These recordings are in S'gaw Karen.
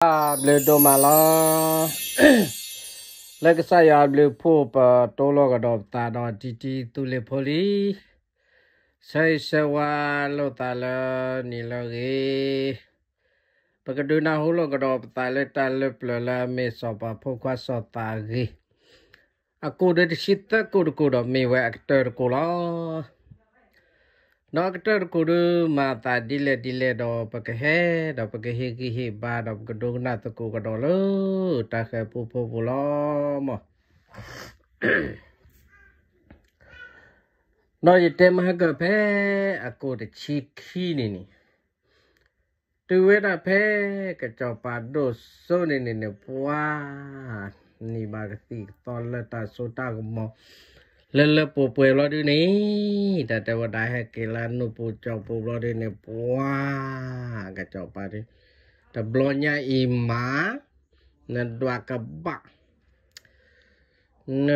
ဘျုးဒိၣ်မးလီၤ. လၢကစၢ်ယွၤအဘျုးအဖှိၣ် ပတိၢ်လိာ်ကဒီးပသးဒီးတံတံသူလ့ၤဖိလံ. ဆၢဂ့ၤဆၢဝါလိာ်သးလၢနံၤလၢအဂ့ၤ, ပကဒုးနၢ်ဟူလိာ်ကဒီးပသးလၢတၢ်လၢပျၢၤလၢအမ့ၢ်စီၤပၤဖိခွါစီၤသးအဂ့ၤ, အကိၣ်ဒီးတဆံသၢကိၣ်တကိၣ်ဒီးမ့ၢ်ဝဲအကတၢၢ်တကိၣ်လီၤ. ဒီးအကတၢၢ်တကိၣ်ဒုးမၤအသးဒ်လဲၣ်ဒ်လဲၣ်ဒီး ပကဟဲ ဒီးပကဟ့ၣ်ဂံၢ်ဟ့ၣ်ဘါဒီးပကဒိကနၣ်သကိးကဒီးလၢ တၢ်ဃၤပူဖိပူၤလီၤမး. ဒီးယတဲမဟါကၢၢ်ဖဲအကိၣ်တဆံခံန့ၣ်န့ၣ် တုၤဝဲဒၣ်ဖဲကစီၤပၤဒိၣ်စိန့ၣ်န့ၣ်န့ၣ် ပှၤ နံၤဘၣ်ကသံၣ်ကသီလၢတၢ်စိတၢ်ကမီၤ လၢလၢပှဲၤပှဲၤဘျီဒုန့ၣ် တၢ်တဲဝဲဒၣ်ဟဲက့ၤလၢနူၢ်ပူၤကၠီပူၤဘျီဒုန့ၣ် ပှၤ ကစီၤပၤဒု တဘျီညါအံၤမး နဒွးကဘၣ် န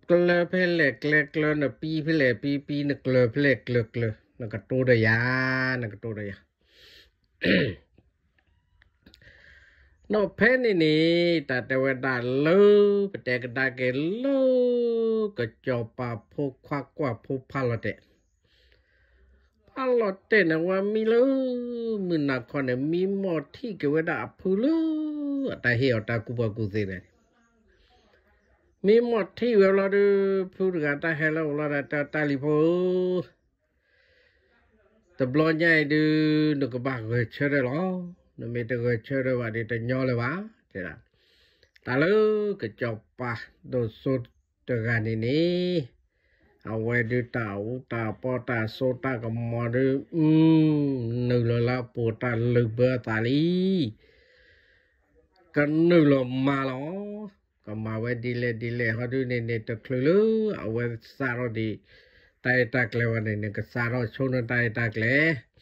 ကျၢၤဖဲလဲၣ်ကျဲကျၢၤ နပံဖဲလဲၣ်ပံပံ နကျၢၤဖဲလဲၣ်ကျၢၤကျၢၤ နကတိၤဒီးယၤ နကတိၤဒီးယၤ. ဒီးဖဲန့ၣ်န့ၣ် တၢ်တဲဝဲဒၣ်လၢ ပတဲကဒါက့ၤလၢ ကစီၤပၤဖိခွါကွၢ်ဖိဖးလီၤတဲာ် ဖးလီၤတဲာ်န့ၣ် ဝဲမံလၢ မုၢ်နၤခီန့ၣ် မံမီၢ်ထံၣ်က့ၤဝဲဒၣ်အဖုလၢ အတၢ်ဟ့ၣ်အီၤတၢ်ကူၣ်ဘၣ်ကူၣ်သ့န့ၣ် မံမီၢ်ထံၣ်ဝဲဘျီဒု ဖုတဂၤတၢ်ဟဲလၢအအိၣ်လီၤဒီး တၢ်လံၤဖိဧၢ, တဘျီညါအံၤဒု နကဘၣ်ဂဲၤဆၢထၢၣ်လီၤ. နမ့ၢ်တဂဲၤဆၢထၢၣ်ဘၣ်ဒီးတညီလၢၤဘၣ် တဲဒၣ်. တၢ်လၢကစီၤပၤဒိၣ်စိတဂၤန့ၣ်န့ၣ် အဝဲဒုတၢ်အူတၢ်ပီတၢ်စိတၢ်ကမီၤဒု နုာ်လီၤလၢအပူၤတၢ်လုၢ်ဘၢအသးလံ ကနုာ်လီၤမၤလီၤ. ကမၤဝဲဒ်လဲၣ်ဒ်လဲၣ်ဟီဒုန့ၣ်န့ၣ် တချုးလၢအဝဲစးထီၣ်ဒံး တၢ်အဲၣ်တၢ်ကျဲၤဝဲန့ၣ်န့ၣ် ကစးထီၣ်ဆိနတၢ်အဲၣ်တၢ်ကျဲၤ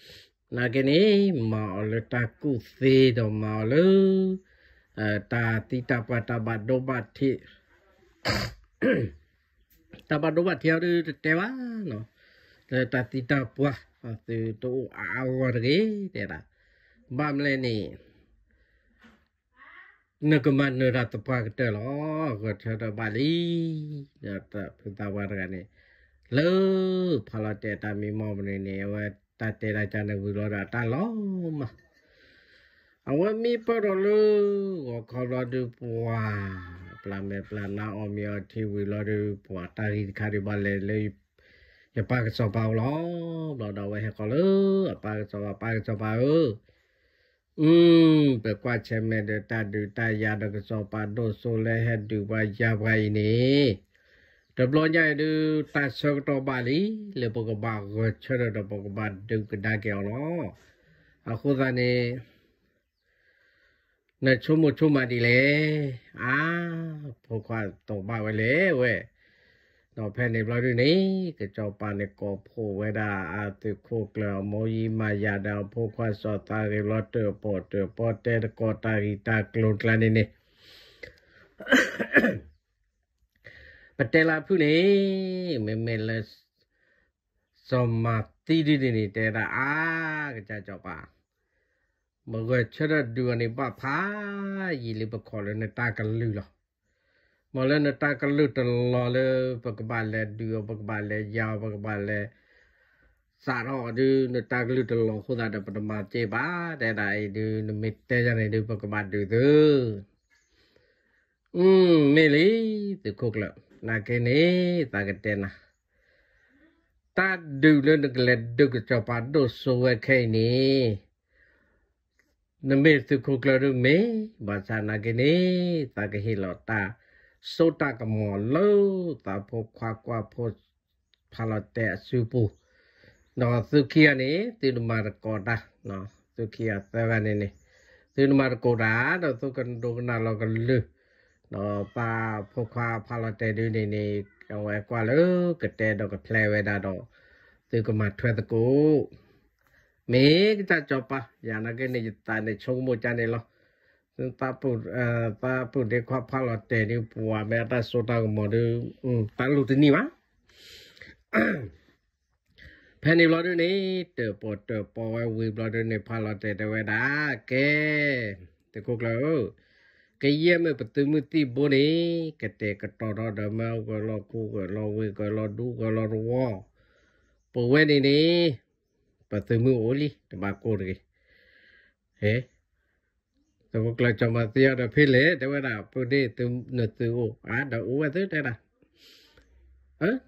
နာ်က့န့ၣ် မၤအီၤလၢတၢ်ကူၣ်သ့ဒီးမၤအီၤလၢ တၢ်သံတၢ်ပှၢ်တၢ်ဘၣ်ဒိဘၣ်ထံး တၢ်ဘၣ်ဒိဘၣ်ထံးအီၤဒုတတဲဘၣ်နီၤ, လၢတၢ်သံတၢ်ပှၢ် သုတအိၣ်အါအါဂီၢ်ဂီၢ်တဂ့ၤ တဲဒၣ်, ဘၣ်မနုၤလဲၣ်န့ၣ် နကမၤနၢၤတၢ်သပှၢ်ကတၢၢ်လီၤ, ဂဲၤဆၢထၢၣ်ဘၣ်လံ, ဒီးတၢ်ဖုသးပှၢ်တဂၤန့ၣ် လၢဖးလီၤတဲာ်တၢ်မံမီၢ်ပူၤန့ၣ်န့ၣ် အဝဲတၢ်တဲတၢ်ကန့ၣ်ဝံၤလီၤဒီးအတၢ်လီၤမၢ် အဝဲမံပၢၢ်ဒီးလၢ ဂီၤခီဘျီဒုးပှၤ ပျၢ်မဲာ်ပျၢ်နါအီၣ်မ့ၤအီထံဝံၤလီၤဒုး ပှၤတၢ်ဂ့ၢ်တခါဒုးဘၣ်လဲၤလၢ ယပၢ်ကစီၤပၤအိၣ်လီၤ. ဘျီဒီးအဝဲဟဲဃီၤလၢ အပၢ်ကစီၤပၤ ပၢ်ကစီၤပၤဧၢ, အု ပကွၢ်ဆၢၣ်မဲာ်ဒီးတၢ်ဒုးတၢ်ယၤဒီးကစီၤပၤဒိၣ်စိလၢဟဲဒုးပှၤယၤပှၤအံၤန့ၣ် တဘျီညါအံၤဒုး တၢ်ဆၢကတီၢ်ဘၣ်လံ လၢပကဘၣ်ဂဲၤဆၢထၢၣ်ဒီးပကဘၣ်ဒုးကဒါက့ၤအီၤလီၤ. အဃိသတးန့ၣ် နဆိကမိၣ်ဆိကမးဒ်လဲၣ်, အါ, ဖိခွါတိာ်ဘၣ်ဝဲလဲၣ်ဝဲ, ဒီးဖဲန့ၣ်ဘျီဒုးန့ၣ် ကစီၤပၤန့ၣ်ကိးဖှိၣ်ဝဲဒၣ်အသုးခိၣ်ကျၢၢ်အမိၢ်ယံမၤယၤဒီးအဖိခွါစီၤသးဂ့ၤဘျီ တၢၣ်ပီၣ်တၢၣ်ပီတဲသကိးတၢ်ဂ့ၢ်တၢ်ကျိၤကျါန့ၣ်န့ၣ် ပတဲလၢဖုၣ်န့ၣ် မ့မ့ၢ်လၢ စီၤမၤသံဒ်န့ၣ်န့ၣ် တဲဒၣ်အါ ကစၢ်စီၤပၤ, မဂဲၤဆၢထၢၣ်ဒုးအီၤန့ၣ်ဘၣ်ဖးယံာ်လံ ပခိးလၢနတၢ်ကလုၢ်လီၤ. မ်လၢနတၢ်ကလုၢ်တလီၤလၢ ပကဘၣ်လဲၤဒုးအီၤ ပကဘၣ်လဲၤယၤအီၤ ပကဘၣ်လဲၤ စးထီၣ်အီၤဒုး နတၢ်ကလုၢ်တလီၤအဃိသတးဒီး ပတမၤသ့ဘၣ် တဲဒၣ်အံၤဒုး နမ့ၢ်တဲယၤန့ၣ်ဒုး ပကဘၣ်ဒုးသု မ့ၢ်လံ သုးခိၣ်ကျၢၢ် နာ်က့န့ၣ် သးကတဲနၤ တၢ်ဒုးလၢနကလဲၤဒုးကစီၤပၤဒိၣ်စိဝဲခဲအံၤန့ၣ် နမ့ၢ်သုးခိၣ်ကျၢၢ်ဒုးမ့ၢ် ဘၣ်ဆၣ်နာ်က့န့ၣ် သးကဟ့ၣ်လီၤတၢ်စိတၢ်ကမီၤလၢ သးဖိခွါကွၢ်ဖိ ဖးလီၤတဲာ်အစုပူၤ, ဒီးသုခံဂၤန့ၣ် သုတမၤသကိးတၢ်, သုခံဂၤသၢဂၤန့ၣ်န့ၣ် သုတမၤသကိးတၢ် ဒီးသုကဒိကနၣ်လီၤကလုၢ်, ဒီးပှၤဖိခွါဖးလီၤတဲာ်ဒုးန့ၣ်န့ၣ် အဝဲကွၢ်လၢကတဲဒီးကဖျဲးဝဲဒၣ်ဒီး သုကမၤထွဲသကိး မ့ၢ်ကစၢ်စီၤပၤ ယၤနာ်က့န့ၣ် ယသးန့ၣ်ဆိကမိၣ်ကၢ်န့ၣ်လီၤ. သးပုၢ်ဒ့ခွါဖးလီၤတဲာ်ဒုးပှၤမ့ၢ်အတၢ်စိတၢ်ကမီၤဒုး တၢ်လိၣ်တနံၣ်ဘၣ်. ဖဲန့ၣ်ဘျီဒုန့ၣ် တၢၣ်ပီၣ်တၢၣ်ပီဝဲဝံၤဘျီဒုန့ၣ် ဖးလီၤတဲာ်တဲဝဲဒၣ် ကဲ သုးခိၣ်ကျၢၢ်ဧၢ, ကယဲၢ်မ့ၢ်ပသုးမုၢ်သံၣ်ဘိန့ၣ် ကတဲာ်ကတီၤထီၣ်ဒီးမၢဂၢၢ်လီၤခူဂၢၢ်လီၤဝ့ၢ်ဂၢၢ်လီၤဒူဂၢၢ်လီၤတဝီ, ပဝဲန့ၣ်န့ၣ် ပသုးမုၢ်အိၣ်လံ တဘၣ်ကိၢ်တဂ့ၤ. ဟဲ သုးခိၣ်ကျၢၢ်ကၠီမၤသံအီၤဒီးဖဲလဲၣ် တဲဝဲဒၣ် ပုၢ်ဒ့ၣ် နသုးအိၣ်ဧါ ဒီးအိၣ်ဝဲသ့တဲဒၣ်,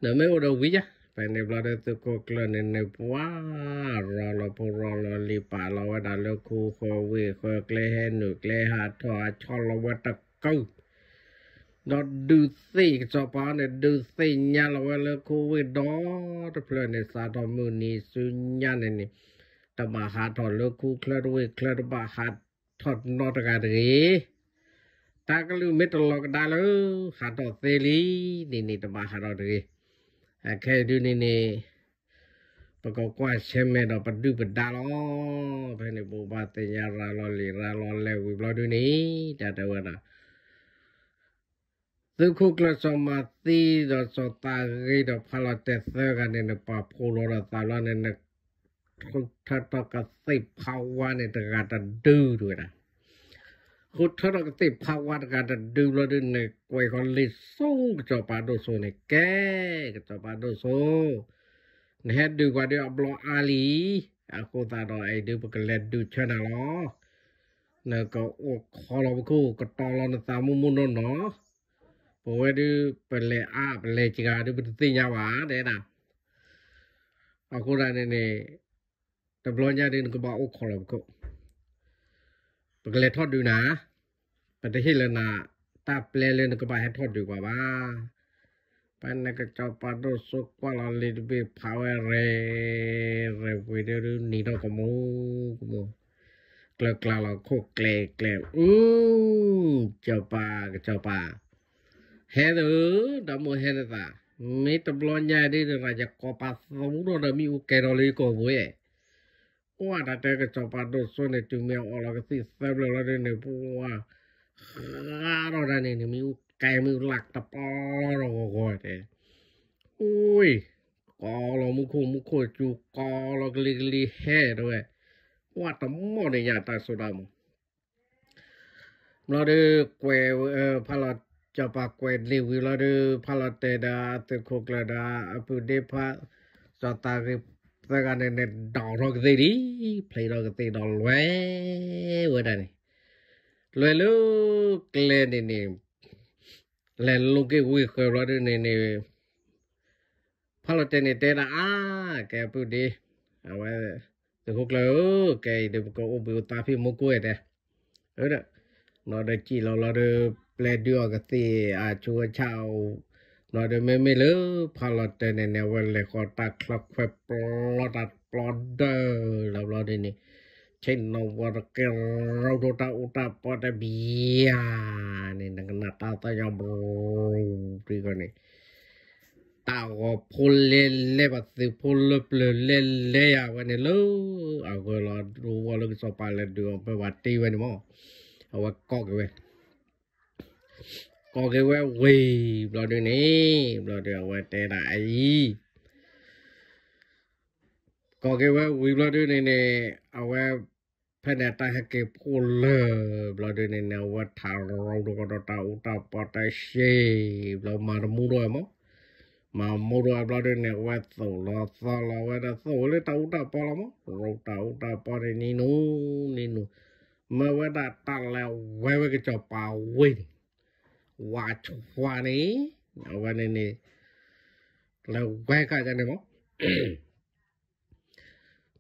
နမ့ၢ်အိၣ်ဒီးဝံၤယါ. ဖဲန့ၣ်ဘျီဒီး သုးခိၣ်ကျၢၢ်န့ၣ်န့ၣ် ပှၤ ရီလီၤဖိရီလီၤလံၤ ပာ်လီၤဝဲဒၣ်လၢခူဃၢၤဝ့ၢ်ဃၢၤ ကျဲဟဲနုာ်ကျဲဟးထီၣ် ဟးဆီလီၤဝဲတကုာ် ဒီးဒုးသ့ၣ်ကစီၤပၤန့ၣ် ဒုးသ့ၣ်ညါလီၤဝဲလၢခူဝ့ၢ်ဒီတဖျၢၣ်န့ၣ် စးထီၣ်မုၢ်နံၤဆူညါန့ၣ်န့ၣ် တဘၣ်ဟးထီၣ်လၢခူချၢတဝ့ၢ်ချၢ တဘၣ်ဟးထီၣ်နီတဂၤတဂ့ၤ. တၢ်ကလုၢ်မ့ၢ်တလီၤကဒါလၢ ဟးထီၣ်သ့လံန့ၣ်န့ၣ် တဘၣ်ဟးထီၣ်တဂ့ၤ. အခဲအံၤဒုန့ၣ်န့ၣ် ပကကွၢ်ဆၢၣ်မဲာ်ဒီးပဒုၣ်ပဒါလီၤ. ဖဲန့ၣ်ဘိးဘၣ်သ့ၣ်ညါရၤလီၤလံၤရၤလီၤလဲၤဝံၤဘျီဒုန့ၣ် တၢ်တဲဝဲဒၣ် သုးခိၣ်ကျၢၢ်စီၤမၤသံဒီးစီၤသးဂ့ၤဒီးဖးလီၤတဲာ်သၢဂၤန့ၣ်န့ၣ် ပာ်ဖှိၣ်လီၤဒီးသးဘျီန့ၣ်န့ၣ် ဃုထၢထီၣ်ကသ့ၣ်ဖးဝါန့ၣ်တဂၤတဒုတဝဲဒၣ် ဃုထၢထီၣ်ကသ့ၣ်ဖးဝါတဂၤတဒုဘျီဒုန့ၣ် ကွဲးဃီၤလံာ်စိကစီၤပၤဒိၣ်စိန့ၣ် ကဲ ကစီၤပၤဒိၣ်စိ နဟဲဒုးပှၤဒုးအဘျီအါလံ, အဃိသတးဒီးအံၤဒုးပကလဲၤဒုးဆၢနၤလီၤ. နကအိၣ်ခိးလီၤပခိၣ် ကတီၤလီၤနသးမူမူနီၢ်နီၢ်, ပဝဲဒုးပလဲၤအါပလဲၤစှၤဒုး ပတသ့ၣ်ညါဘၣ် တဲဒၣ်. အဃိသတးန့ၣ်န့ၣ် တဘျီညါဒုးနကဘၣ်အိၣ်ခိးလီၤပခိၣ်, ပကလဲၤထီၣ်ဒုးနၤ, ပတဟ့ၣ်လၢနၤ တၢ်ပျဲလၢနကဘၣ်ဟဲထီၣ်ဒုးပှၤဘၣ်. ဖဲန့ၣ်ကစီၤပၤဒိၣ်စိကွၢ်လီၤလံာ်တဘ့ၣ်ဖးဝဲရဲၣ်ရဲၣ်ဝံၤဒုး နံၤထီၣ်ကမူကမူ, ကျၢၤကျါလီၤခိၣ်ကျဲၤကျဲၤ, အူ, စီၤပၤ ကစီၤပၤ, ဟဲသၢ, ဒီးမိၢ်ဟဲနသး, မ့ၢ်တဘျီညါဒ်နရၤယကီၢ်ပၤသူထီၣ်ဒီးမ့ၣ်အူကဲထီၣ်လၢယကီၢ်ပူၤဧါ. ပှၢ်တၢ်တဲကစီၤပၤဒိၣ်စိန့ၣ် တုၤမ့ၢ်အီၣ်လီၤကသံၣ်သၢဖျၢၣ်လီၤဒ်န့ၣ် ပှၢ် ဃါထီၣ်တၢ်န့ၣ်န့ၣ် မ့ၣ်အူကဲမ့ၣ်အူလၢ်တပီၢ်ထီၣ်ဂီၤဂီၤတဲ, အူ, ကိးလီၤမူခိၣ် မူခိၣ်စူၤ ကိးလီၤကလံၤကလံၤဟဲတဲဝဲ, ပှၢ်တမီၢ်န့ၣ်ညါတၢ်စိတၢ်မူ ဘျီဒီးကွဲး, ဖးလီၤ, စီၤပၤကွဲးလံာ်ဝံၤလီၤဒီး ဖးလီၤတဲာ်ဒီးအသုးခိၣ်ကျၢၢ်ဒီးအပုၢ်ဒ့ဖး, စီၤသးဂ့ၤသၢဂၤန့ၣ်န့ၣ် ဒိးထီၣ်ကသ့ၣ်လံ, ဖျိးထီၣ်ကသ့ၣ်ဒီးလွဲဝဲဒၣ်န့ၣ်, လွဲလၢကျဲန့ၣ်န့ၣ်, လဲၤလိၤက့ၤဝ့ၢ်ဃၢၤဘျီဒုးန့ၣ်န့ၣ် ဖးလီၤတဲာ်န့ၣ်တဲဒၣ်အါ, ကဲအပုၢ်ဒ့, အဝဲ, သုးခိၣ်ကျၢၢ်ဧၢ, ကဲအံၤဒီးပကအိၣ်ဘှံးအိၣ်သါဖဲမူခိၣ်ဧါတဲ, အၢ, ဘျီဒီးစံၣ်လီၤလီၤဒီး ပျဲဒုးအီၣ်ကသ့ၣ်အဆိအဆၣ်အိၣ်, ဘျီဒီးမ့မ့ၢ်လၢဖးလီၤတဲာ်န့ၣ်န့ၣ် အဝဲလဲၤဃီၤတၢ်ချၢခွဲးပျီတၢ်ပျီဒၢလီၤဘျီဒုးန့ၣ်, ဆ့ၣ်နီၤဝီၤတကဲရီၤဒိၣ်တၢ်အူတၢ်ပီတဲဘံယၤန့ၣ် နကနၣ်တၢ်သးညီဘြူၤတံၢ်ဃီန့ၣ် တၢ်ဂီၤဖိလဲလဲပှၤသုးဖိလၢပျၢၤလဲလဲယၤဝဲန့ၣ်လၢ, အဂၢၢ်လီၤဒိဝီလၢကစီၤပၤလဲၤဒုးအီၤပၢပှၤတ့ဝဲန့ၣ်မး, အဝဲကိးက့ၤဝဲ, ကိးက့ၤဝဲဝံၤဘျီဒုးန့ၣ်, ဘျီဒုးအဝဲတဲဒၣ်အံၤ ကိးက့ၤဝဲဝံၤဘျီဒုးန့ၣ်န့ၣ်, အဝဲ, ဖဲန့ၣ်တၢ်ဟဲက့ၤဖိလၢာ်ဘျီဒုးန့ၣ်န့ၣ် အဝဲထးရီၤဒိၣ်ကဒီးတၢ်အူတၢ်ပီတၢ်ရှဲ, ဘျီမၤတမူထီၣ်ဝဲမး, မၤမူထီၣ်ဝဲဘျီဒုးန့ၣ် အဝဲသိၣ်လီၤသီလီၤဝဲဒီးသိၣ်ဝဲလၢတၢ်အူတၢ်ပီလီၤမး, ရီတၢ်အူတၢ်ပီန့ၣ်နံၤနူၤ, နံၤနူၤ, မ့ၢ်ဝဲဒၣ်တၢ်လဲၤဝဲဝဲကစီၤပၤဝ့ၢ်န့ၣ်, ဝးဆှါန့ၣ်, အဝဲန့ၣ်န့ၣ်, လဲၤဝဲခါန့ၣ်မး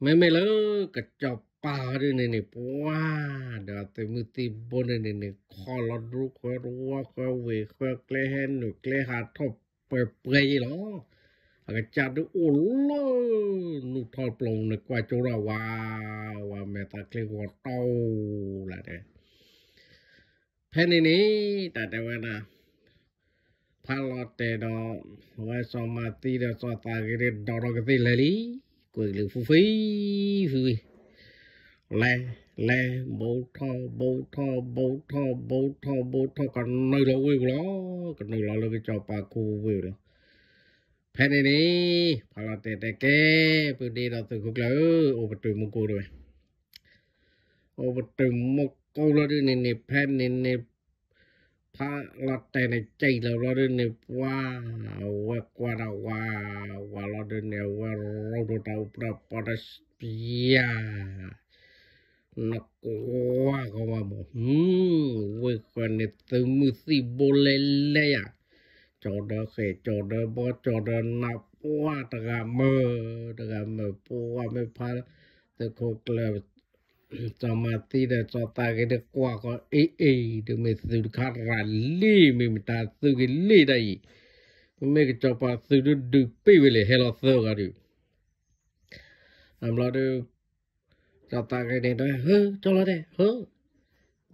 မ့မ့ၢ်လၢကစီၤပၤဒုးန့ၣ်န့ၣ် ပှၤဒီးအသုးမုၢ်သံၣ်ဘိန့ၣ်န့ၣ်န့ၣ် ခီလီၤဒြိဃၢၤတဝီဃၢၤဝ့ၢ်ဃၢၤကျဲဟဲနုာ်ကျဲဟးထီၣ်ပှဲၤပှဲၤယံၤလီၤ. အကစၢ်ဒုးအိၣ်လၢ နူၢ်ထီၣ်ပျီၤန့ၣ် ကွၢ်ကၠိထီၣ်ဝါ, ဝါမဲာ်သၣ်ချ့ဂီၤတီလၢ်တဲ ဖဲန့ၣ်န့ၣ် တၢ်တဲဝဲဒၣ် ဖးလီၤတဲာ်ဒီး အဝဲစီၤမၤသံဒီးစီၤသးဂ့ၤန့ၣ် ဒိးထီၣ်ကသ့ၣ်လဲၤလံ, ကွံာ်ကလုာ်ဖုဖု, ဖုဖု, လဲၤ, လဲၤ, ဘူးထီၣ်, ဘူးထီၣ်, ဘူးထီၣ်, ဘူးထီၣ်, ဘူးထီၣ်, ကနုာ်လီၤဝ့ၢ်ပူၤလီၤ, ကနုာ်လီၤလၢကစီၤပၤခူဝ့ၢ်ပူၤလီၤ. ဖဲန့ၣ်န့ၣ် ဖးလီၤတဲာ်တဲာ်ကဲ, ပုၢ်ဒ့ဒီးသုးခိၣ်ကျၢၢ်ဧၢ, အိၣ်ပတုာ်မူကိၢ်တဝဲ, အိၣ်ပတုာ်မူကိၢ်လီၤဒုးန့ၣ်န့ၣ် ဖဲန့ၣ်န့ၣ် ဖးလီၤတဲာ်န့ၣ် ကံၣ်လီၤလီၤဒုးန့ၣ် ပှၤ အဝဲကွၢ်တၢ်ဝး, ဝးလီၤဒုးန့ၣ် အဝဲရိဒိၣ်တၢ်အိၣ်ပှၤပီတပျၢ် နကွၢ်ကီမးမး, ဝ့ၢ်ဃၢၤန့ၣ်သုးမုၢ်သံၣ်ဘိလဲလဲယၤ, ကၠီၤဒၢဃဲၤ ကၠီၤဒၢဘီ ကၠီၤဒၢနး ပှၤတဂၤမုာ်, တဂၤမုာ် ပှၤမ့ၢ်ဖး သုးခိၣ်ကျၢၢ် စီၤမၤသံဒီးစီၤသးဂ့ၤဒီးကွၢ်ဃီအ့ၣ်အ့ၣ် ဒုးမ့ၢ်သုးတခါရၤလံ မ့ၢ်မတၤသုးက့ၤလံတၢ်အံၤ, မ့မ့ၢ်ကစီၤပၤသုးဒုးဒုးပ့ၢ်ဝဲလဲၣ် ဟဲလီၤသၢဂၤဒုး အဘျီဒုး စီၤသးဂ့ၤန့ၣ်တဲ ဟၢ ကၠီလီၤတဲ ဟၢ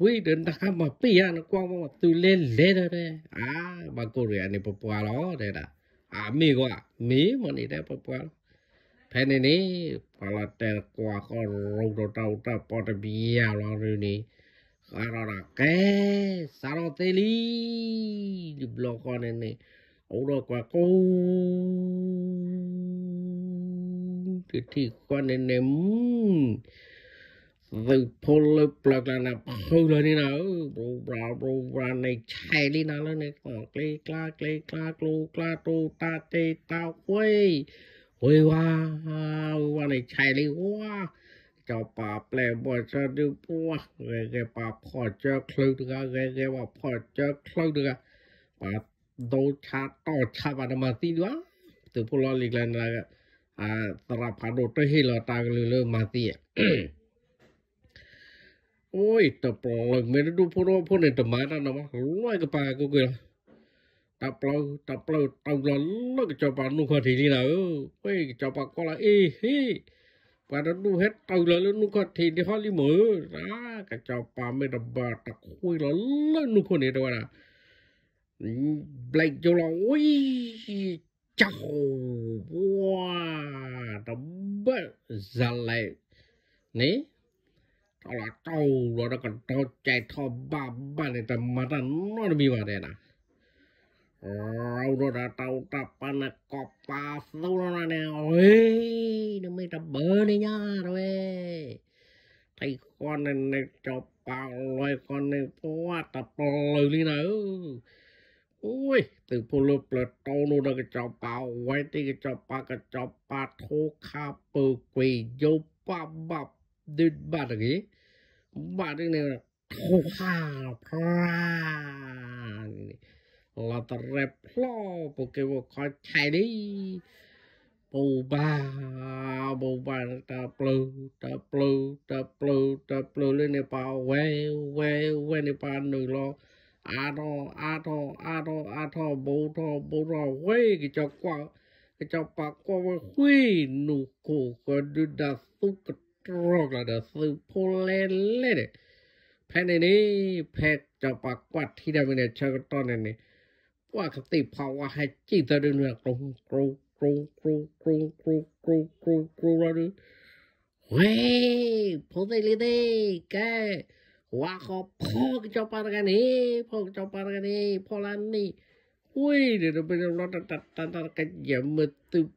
ဝံၤဒီးနတၢ်ခါမၤပ့ၢ်ဧါ နကွၢ်မ့ၢ်သုးလဲလဲဒီးတဲ အါ ဘၣ်ကိၢ်တဂၤန့ၣ် ပပှၤလီၤတဲဒၣ်, အမ့ၢ်ကွၢ် မ့ၢ်မ့ၢ်န့ၣ်တဲပပှၤလီၤ, ဖဲန့ၣ်န့ၣ် ပှၤလီၤတဲာ်ကွၢ်ဃီရိဒိၣ်တၢ်အိၣ်တၢ်ပီတပျၢ်လီၤဒုးန့ၣ်, ဃးဒီးတၢ်ကဲ စးထီၣ်သ့လံ, တဘျီဃီန့ၣ်န့ၣ် အိၣ်ဒီးကွၢ်ကိ တထံၣ်ဃီန့ၣ်န့ၣ် သုးဖိလၢပျၢၤကျါန့ၣ် ဖုလီၤန့ၣ်နၤဧၢ, ဘြူဘြါဘြူဘြါန့ၣ် ဆဲးလံနၤလၢန့ၣ် ကျ့ကျါကျ့ကျါ ကျိကျါ တိတၢ်တ့တၢ်ဝ့ၢ်, ဝ့ၢ်ဝါ ဝ့ၢ်ဝါန့ၣ် ဆဲးလံဝါ, ကစီၤပၤပျဲၢ်ဘီၣ်ဆၢဒုးပှၤ ဂဲၤဂဲၤပာ်ဖီၣ်စၢချၢတဂၤ ဂဲၤဂဲၤပာ်ဖီၣ်စၢချၢတဂၤ, ပှၤ ဒိဆါတီၢ်ဆါဘၣ်တမၤသံဒံးဘၣ်, သုးဖိလီၢ်လံၤကျါန့ၣ် သရၣ်ဖးဒိၣ်တဟ့ၣ်လီၤတၢ်ကလုၢ်လၢမၤသံ, အိၣ်တပျၢၤမ့ၢ်တဒူၣ်ဖိတဝီဖိန့ၣ် တမၤတၢ်နီၤဘၣ် လွဲၢ်ကပၤကွ့ၢ်ကွ့ၢ်လီၤ, တပျၢၤ တပျၢၤတုၤလီၤလၢကစီၤပၤနူၢ်ခီၣ်ထံးလံနၤဧၢ, ဝဲကစီၤပၤကွၢ်လီၤအ့ဟ့ၣ်, ပှၤတဒူၣ်ဟဲတုၤလီၤလၢနူၢ်ခီၣ်ထံးဒံးဟီလံမ့ၢ်ဧၢ, ကစီၤပၤမ့ၢ်တဘၣ်တခွံလီၤလၢနူၢ်ခိၣ်န့ၣ်တဲဝဲဒၣ် ဘျဲးကၠိလီၤဝံၤ, ကၠီ, ပှၤ, တဘၣ်စၤလဲၣ်, န့ၣ်, ထီၣ်လီၤတီၢ်လီၤဒီးကဒီကဲထီၣ်ဘၣ်ဘၣ်န့ၣ် တမၤတၢ်နီတမံၤဘၣ်တဲဒၣ်, ရိဒိၣ်ဒီးတၢ်အိၣ်တၢ်ပာ်န့ၣ် ကီၢ်ပၤသိလီၤန့ၣ်, အ့, နမ့ၢ်တဘၣ်န့ၣ်ညါတဝဲ ထံၣ်ဃီန့ၣ်န့ၣ် ကစီၤပၤလီၤဃီန့ၣ် ပှၤတပျၢၤလံနၤဧၢ, ဝ့ၢ် သုးဖိလၢပျၢၤတီလိၤဒီးကစီၤပၤဝဲတ့ၢ် ကစီၤပၤ ကစီၤပၤထိခါပၢၤကွံာ်ယိပၢ်ဘၣ်ဒုးဘၣ်တဂ့ၤ, ဘၣ်ဒုးန့ၣ် ထိခါ ဖျါ လီၤတရဲဖျီ ပက့ၤဝဲခီဆဲးလံ ဘိးဘၣ် ဘိးဘၣ် တၢ်ပျၢၤ တၢ်ပျၢၤ တၢ်ပျၢၤ တၢ်ပျၢၤလၢန့ၣ် ပှၤဝဲ ဝဲ ဝဲန့ၣ် ပှၤနုာ်လီၤ အါထီၣ် အါထီၣ် အါထီၣ် အါထီၣ် ဘိးထီၣ် ဘိးထီၣ် ဝဲ ကစီၤကွၢ် ကစီၤပၤကွၢ်ဝဲ ဝ့ၢ် နူၢ်ခိၣ်ဃၢဒုးဒၣ်သူကတြီၢ်ကျါဒီး သုးဖိလဲလဲန့ၣ် ဖဲန့ၣ်န့ၣ် ဖဲကစီၤပၤကွၢ်ထံတၢ်မ့ၢ်န့ၣ် ဆၢကတီၢ်န့ၣ်န့ၣ် ပှၤကသ့ၣ်ဖးဝါဟဲစံၣ်သၢဒုန့ၣ် ကျိ ကျိ ကျိ ကျိ ကျိ ကျိ ကျိ ကျိ ကျိ ကျိ လီၤဒုး ဝ့ၢ် ဖိသ့ၣ်လံၤသ့ၣ် ကဲ ဝါဃီဖီကစီၤပၤတဂၤန့ၣ် ဖီကစီၤပၤတဂၤန့ၣ် ဖီလၢနံၣ် ဝ့ၢ် ဒီးတဘျီတဘျီတၢ်တၢ်တၢ်တၢ်ကယဲၢ်မုာ်သုး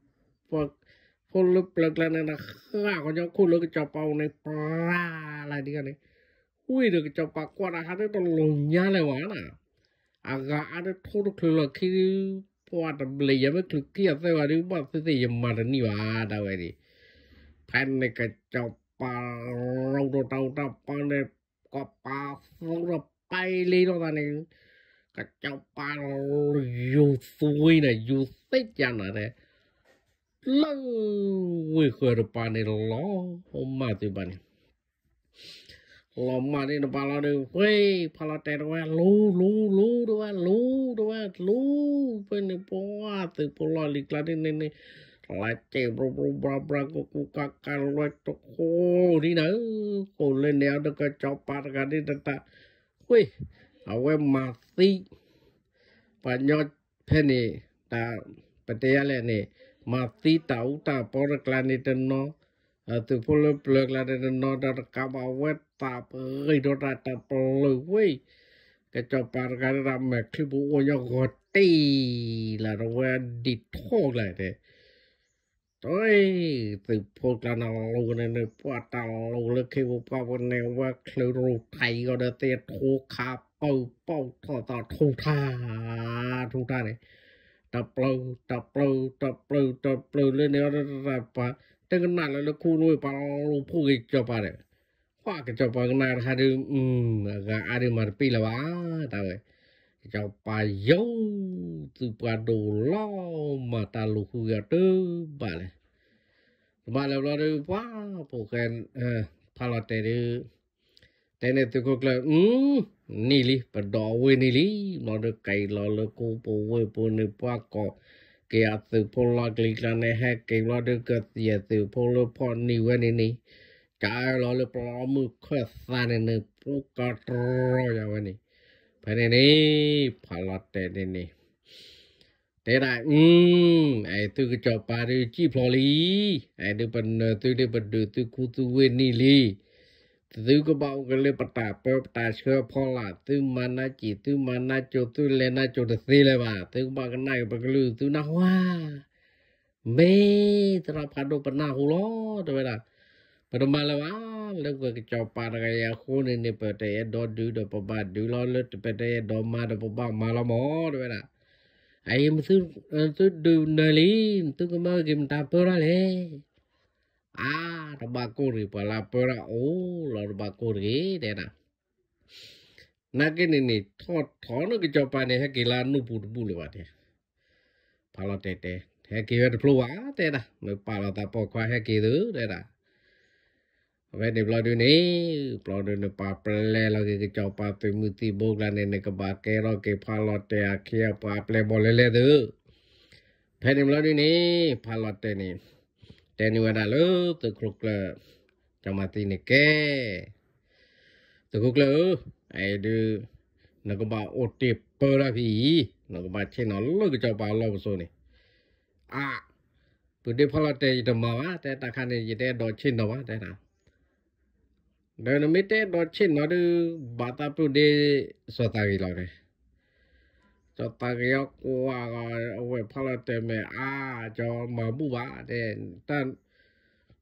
ဖိလၢပျၢၤကျါန့ၣ် ဃၣ်ဃီညီခိၣ်လၢကစီၤပၤအိၣ်န့ၣ် ပြၤလၢဒ်န့ၣ် ဝ့ၢ်ဒီးကစီၤပၤကွၢ်တၢ်ဟးဒ်တလိၤညါလၢၤဝဲနၤ အဂၤအါဒ်ထိတချုးလီၤခံ ပှၤတဘျဲးယၤမ့ၢ်ချုးခံအသၢဂၤဒုး ဘၣ်သုသ့ၣ်ယမၤတနံၣ်ဘၣ်ဒၣ်ဝဲန့ၣ် ဖဲန့ၣ်ကစီၤပၤ ရိဒိၣ်တၢ်အိၣ်တၢ်ပီန့ၣ် ကီၢ်ပၤသီဒီးပာ်လံထီၣ်သးန့ၣ် ကစီၤပၤ ယူၤသွံနၤ ယူၤသ့ၣ်ကနၤန့ၣ် လၢ ဝ့ၢ်ဃၢၤတပၤန့ၣ် လီၤမၢ်သုးဘၣ်န့ၣ် လီၤမၢ်န့ၣ်တပၤလီၤဒီး ဝ့ၢ် ဖးလီၤတဲာ်တဝဲ လူၤ လူၤ လူၤ တဝဲ လူၤ တဝဲ လူၤ ဖဲန့ၣ် ပှၤသုးဖိလီၢ်လံၤကျါဒ်န့ၣ်န့ၣ် လါစဲး ဘြူၤ ဘြူၤ ဘြါ ဘြါ ကူကူ ကါ ကါ လွဲ တဃိဒ်နၤဧၢ ဃိလၢန့ၣ်အဒိကစီၤပၤတဂၤဒ်တတၢ် ဝ့ၢ် အဝဲမၤသံ ပှၤညီဖဲန့ၣ် တၢ် ပတဲယၤလဲၣ်န့ၣ် မၤသံတၢ်အူတၢ်ပီတကျါန့ၣ်တနီၤ သုးဖိလၢပျၢၤကျါန့ၣ်တနီၤ ဒီးတကးဘၣ်ဝဲသးပဂ့ၤဒီးတၢ်တပျၢၤဝ့ၢ် ကစီၤပၤတဂၤဒၣ်မဲာ်ချံပူၤအိၣ်ညီဂီၤတ့ၢ်လၢတဝဲဒံးထီၣ်ကျါတဲ သုးဖိကျါန့ၣ်လိၤန့ၣ်န့ၣ် ပှၤတၢ်လိၤလၢခ့ဖိပှၢ်ပူၤန့ၣ် ဝဲချုးရူၢ်ထံးကီးဒီးသ့ၣ်ထူခါပၢၢ်ပီၣ်ထီၣ်သးထူထါ ထူထါန့ၣ် တပျု တပျု တပျု တပျုလၢန့ၣ် ပှၤတကနၣ်လၢလၢခူရိပှၤလိၤဖိဂ့ၤကစီၤပၤဒီး ပှၤကစီၤပၤကနၣ်တဟါဒုး အဂၤအါဒုးမၤတပ့ၢ်လၢၤဘၣ် တၢ်ဝဲ ကစီၤပၤယိၤ သုးပှၤဒိၣ်လီၤ မၤတၢ်လိၤဃုက့ၤအီၤတဘၣ်လဲၣ် တဘၣ်လၢၤဘျီဒုး ပှၤဖိၣ်ဃဲ ဖးလီၤတဲာ်ဒုး တဲန့ၣ်သုးခိၣ်ကျၢၢ် နံၣ်လံ ပဒိးအဝ့ၢ်နံၣ်လံ ဘျီဒုးက့ၤလီၤလၢကိးပဝ့ၢ်ပူၤန့ၣ် ပှၤကိးက့ၤအသုးဖိလီၢ်ကလံၤကျါန့ၣ် ဟဲက့ၤဘျီဒုးကသံၣ်အသုးဖိလၢဖီၣ်နံၣ်ဝဲန့ၣ်န့ၣ် ကလီၤလၢပျီမုၢ်ခၢၣ်သးန့ၣ်န့ၣ် ပူကတြီယၤဝဲန့ၣ် ဖဲန့ၣ်န့ၣ် ဖးလီၤတဲာ်န့ၣ်န့ၣ် တဲဒၣ် အဲၣ်သုကစီၤပၤဒုးစံၣ်ဖျိးလံ, အဲၣ်ဒုးပနၢၤသုဒုးပဒုးသုခူသုဝ့ၢ်နံၣ်လံ. သုကဘၣ်အိၣ်က့ၤလၢပတၢ်ပၢပတၢ်ဆှၢအဖီလာ်, သုမၤနးစံာ် သုမၤနးကၠိ သုလဲၤနးကၠိတသ့လၢၤဘၣ်. သုကဘၣ်ကနၣ်က့ၤပကလုၢ် သုနၢ်ဟူဧါ. မ့ၢ်သရၣ်ဖးဒိၣ်ပနၢ်ဟူလီၤ တဲဝဲဒၣ်. ပတမၤလၢၤဘၣ်, လၢပကစီၤပၤတဂၤအံၤအဃိန့ၣ်န့ၣ် ပတအဲၣ်ဒိးဒုးဒီးပဘၣ်ဒုးလီၤ, လၢပတအဲၣ်ဒိးမၤဒီးပဘၣ်မၤလီၤမၢ် တဲဝဲဒၣ်. အအံၤ သုဒုးနၢၤလံ, သုကမၢက့ၤမတၤပၢတၢ်လဲၣ်. အါ, တဘၣ်ကိၢ်တဂ့ၤ, ပှၤလၢအပၢတၢ်အိၣ်လီၤ တဘၣ်ကိၢ်တဂ့ၤ တဲဒၣ်. နာ်က့န့ၣ်န့ၣ် ထီၣ်ထီၣ်န့ၣ်ကစီၤပၤန့ၣ် ဟဲက့ၤလၢအနိၣ်ပူၤတဘူၣ်လၢၤဘၣ်တဲ. ဖးလီၤတဲာ်တဲ, ဟဲက့ၤဝဲတဖျိဘၣ် တဲဒၣ်, မ့ၢ်ပာ်လီၤသးပိာ်ခွါဟဲက့ၤသု တဲဒၣ်. အဝဲန့ၣ်ဘျီဒုန့ၣ်, ဘျီဒုန့ၣ် ပှၤပျဲလီၤက့ၤကစီၤပၤသုးမုၢ်သံၣ်ဘိကျါန့ၣ်န့ၣ် ကဘၣ်ကဲထီၣ်က့ၤဖးလီၤတဲာ်အခ့အပှၤအပျဲၢ်ဘီၣ်လဲလဲၣ်သု. ဖဲန့ၣ်ဘျီဒုန့ၣ် ဖးလီၤတဲာ်န့ၣ် တဲန့ၢ်ဝဲဒၣ်လၢသုးခိၣ်ကျၢၢ် စီၤမၤသံန့ၣ်ကဲ သုးခိၣ်ကျၢၢ်ဧၢ, အအံၤဒုး နကဘၣ်အိၣ်တ့ၢ်ပၢတၢ်ဖဲအံၤ, နကဘၣ်ဆ့ၣ်နီၤလၢကစီၤပၤအလီၢ်ပစိာ်န့ၣ်. အါ, ပုၢ်ဒ့ဖးလီၤတဲာ် ယတမၤဘၣ်, တဲတၢ်ခါန့ၣ် ယတအဲၣ်ဒိးဆ့ၣ်နီၤဘၣ် တဲဒၣ်. ဒီးနမ့ၢ်တအဲၣ်ဒိးဆ့ၣ်နီၤဒုး ဘၣ်သးပုၢ်ဒ့စီၤသးဂ့ၤလီၤတဲ. စီၤသးဂ့ၤအကွၢ်ဂီၤ အဝဲဖးလီၤတဲာ်မ့ၢ်အါ, စီၤမၤဘူၣ်ဘၣ်တဲ, တၢ်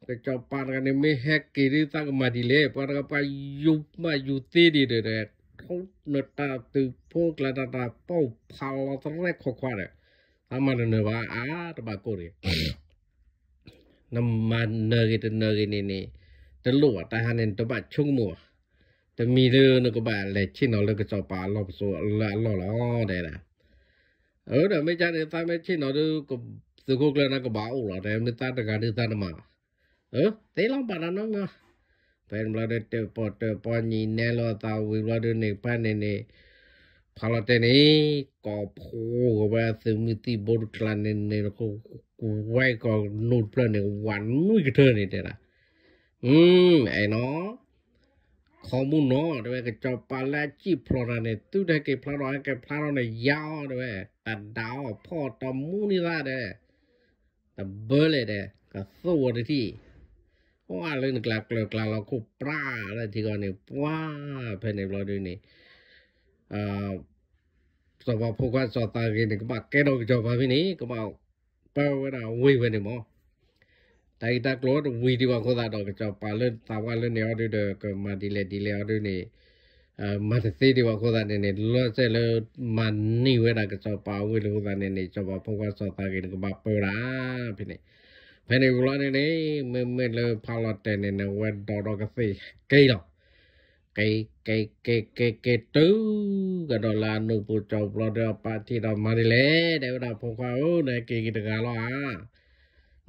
ကစီၤပၤတဂၤန့ၣ် မ့ၢ်ဟဲက့ၤဒုး သးကမၤဒ်လဲၣ်, ပှၤတဂၤပှၤယူၤမးယူၤသ့ဒံးဒီး ထိနတၢ်သုးဖိကျါတၢ်တၢ်ပိာ်ဖးလီၤသရဲၣ်ခွါခွါဒီး သးမၤနၢၤနၢၤဘၣ်, အါ တဘၣ်ကိၢ်တဂ့ၤ. နမၤနၢၤဂ့ၤတနၢၤဂ့ၤန့ၣ်န့ၣ် တလိၣ်ဘၣ်, တၢ်ဟါန့ၣ် နတဘၣ်ဆိကမိၣ်ဘၣ်. တမံၤဒုးနကဘၣ်လဲၤဆ့ၣ်နီၤလၢကစီၤပၤအလီၢ်ပစိာ်လၢအလီၢ်လီၤ တဲဒၣ်. အၢ ဒီးမ့ၢ်ကန့ၣ် သးမ့ၢ်ဆ့ၣ်နီၤဒုး သုးခိၣ်ကျၢၢ်န့ၣ်ကဘၣ်အိၣ်လီၤ, တဲမ့ၢ်သးတဂၤဒုးသးတမၤဘၣ်. အၢ သ့လီၤဘၣ်တၢ်နီတမံၤ. ဖဲန့ၣ်ဘျီဒုး တၢၣ်ပီၣ်တၢၣ်ပီၣ် ညံၣ်နဲလီၤသးဝံၤဘျီဒုးန့ၣ် ဖဲန့ၣ်န့ၣ် ဖးလီၤတဲာ်န့ၣ် ကိးဖှိၣ်ကဝဲသုးမုၢ်သံၣ်ဘိတကျါန့ၣ်န့ၣ် ဝဲကိးနိၣ်တဖျၢၣ်န့ၣ် ဝးနွံကထၢန့ၣ်တဲဒၣ်. အဲၣ်နီၤ ခီမူနီၤ တဲဝဲ ကစီၤပၤလၢအစံၣ်ဖျိးတၢ်န့ၣ် သုတဟဲက့ၤဖျါထီၣ် ဟဲက့ၤဖျါထီၣ်န့ၣ် ယၤအီၤ တဲဝဲ တၢ်ဒၣ်အီၤဖီၣ်တၢ်မူန့ၢ်သးဒီး တဘၢလဲၣ်ဒီး ကသိၣ်ဝဲတထံၣ် အိၣ်လၢနကျါကျၢၤကျါလီၤခိၣ်ပြးလၢထံဂီၤန့ၣ် ပှၤ ဖဲန့ၣ်ဘျီဒုးန့ၣ် စီၤပၤဖိခွါစီၤသးဂ့ၤန့ၣ် ကဘၣ်ကဲထီၣ်ကစီၤပၤဖဲန့ၣ် ကဘၣ်ပၢဝဲဒၣ်ဝ့ၢ်ဝဲန့ၣ်မး တၢ်ဂ့ၢ်တၢ်ကျိၤတဝံၤဒံးဘၣ်အဃိသတးဒီး ကစီၤပၤလၢသးဝါလၢန့ၣ်အီၤဒုးဒီး ကမၤဒ်လဲၣ်ဒ်လဲၣ်အီၤဒုးန့ၣ် မၤတသ့ဒံးဘၣ်အဃိသတးန့ၣ်န့ၣ် လီၤစဲးလၢ မၤန့ၢ်ဝဲဒၣ်ကစီၤပၤအဝ့ၢ်လၢအဃိသတးန့ၣ်န့ၣ် စီၤပၤဖိခွါစီၤသးဂ့ၤန့ၣ် ကဘၣ်ပၢဒၣ် ဖဲန့ၣ် ဖဲန့ၣ်ဝံၤလီၤန့ၣ်န့ၣ် မ့မ့ၢ်လၢဖးလီၤတဲာ်န့ၣ်န့ၣ် ဝဲဒိးဒီးကသ့ၣ်က့ၤလီၤ က့ၤ က့ၤ က့ၤ က့ၤ က့ၤတုၤ ကဒီးလၢအနိၣ်ပူၤကၠီဘျီဒီး အပၢ်ထံၣ်ဒီးမၤဒ်လဲၣ် တဲဝဲဒၣ်ဖိခွါဧၢ နဟဲက့ၤက့ၤတဂၤလီၤဧါ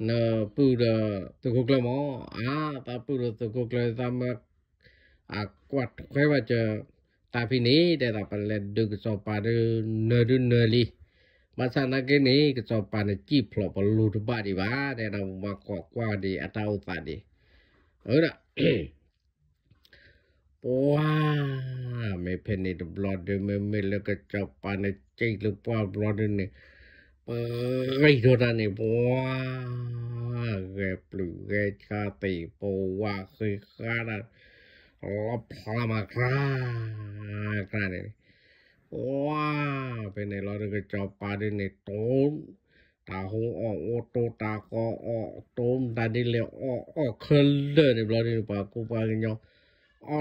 နပုၢ်ဒီးသုးခိၣ်ကျၢၢ်မး အါ သးပုၢ်ဒီးသုးခိၣ်ကျၢၢ် သးမၢ အကွၢ်ထွဲဘၣ်စၢၤ တၢ်ဖဲန့ၣ် တဲဒၣ်ပလဲၤဒုးကစီၤပၤဒီး နၢၤဒုးနၢၤလံ ဘၣ်ဆၣ်နာ်က့န့ၣ် ကစီၤပၤန့ၣ်စံၣ်ဖျိးပလိၤတဘၣ်ဒံးဘၣ် တဲဒၣ်ပဘၣ်ခိးကွၢ်ဒံးအတၢ်အိၣ်သးဒံး အၢဒၣ် ပှၤ မ့ၢ်ဖဲန့ၣ်တဘျီဒုး မ့မ့ၢ်လၢကစီၤပၤန့ၣ် စံၣ်လၢပှၢ်ဘျီဒုးန့ၣ် ပဂံၢ်ထီၣ်တၢ်န့ၣ် ပှၤ ဂဲၤပျုၢ်ဂဲၤဆါသ့ၣ် ပဝးဃ့ဃါတၢ် လီၤဖျါမး ကြၢး ကြၢးန့ၣ် ပှၤ ဖဲန့ၣ်လီၤဒီး ကစီၤပၤဒ်န့ၣ် တိ တၢ်ဟူအီၣ်အီ တိတၢ်ဃီအီၣ် တိမတၤဒ်လဲၣ်အီၣ်အီၣ်ခဲလၢာ်န့ၣ် ဘျီဒ်န့ၣ် ပှၤကူပှၤကညီ အီၣ်နာ်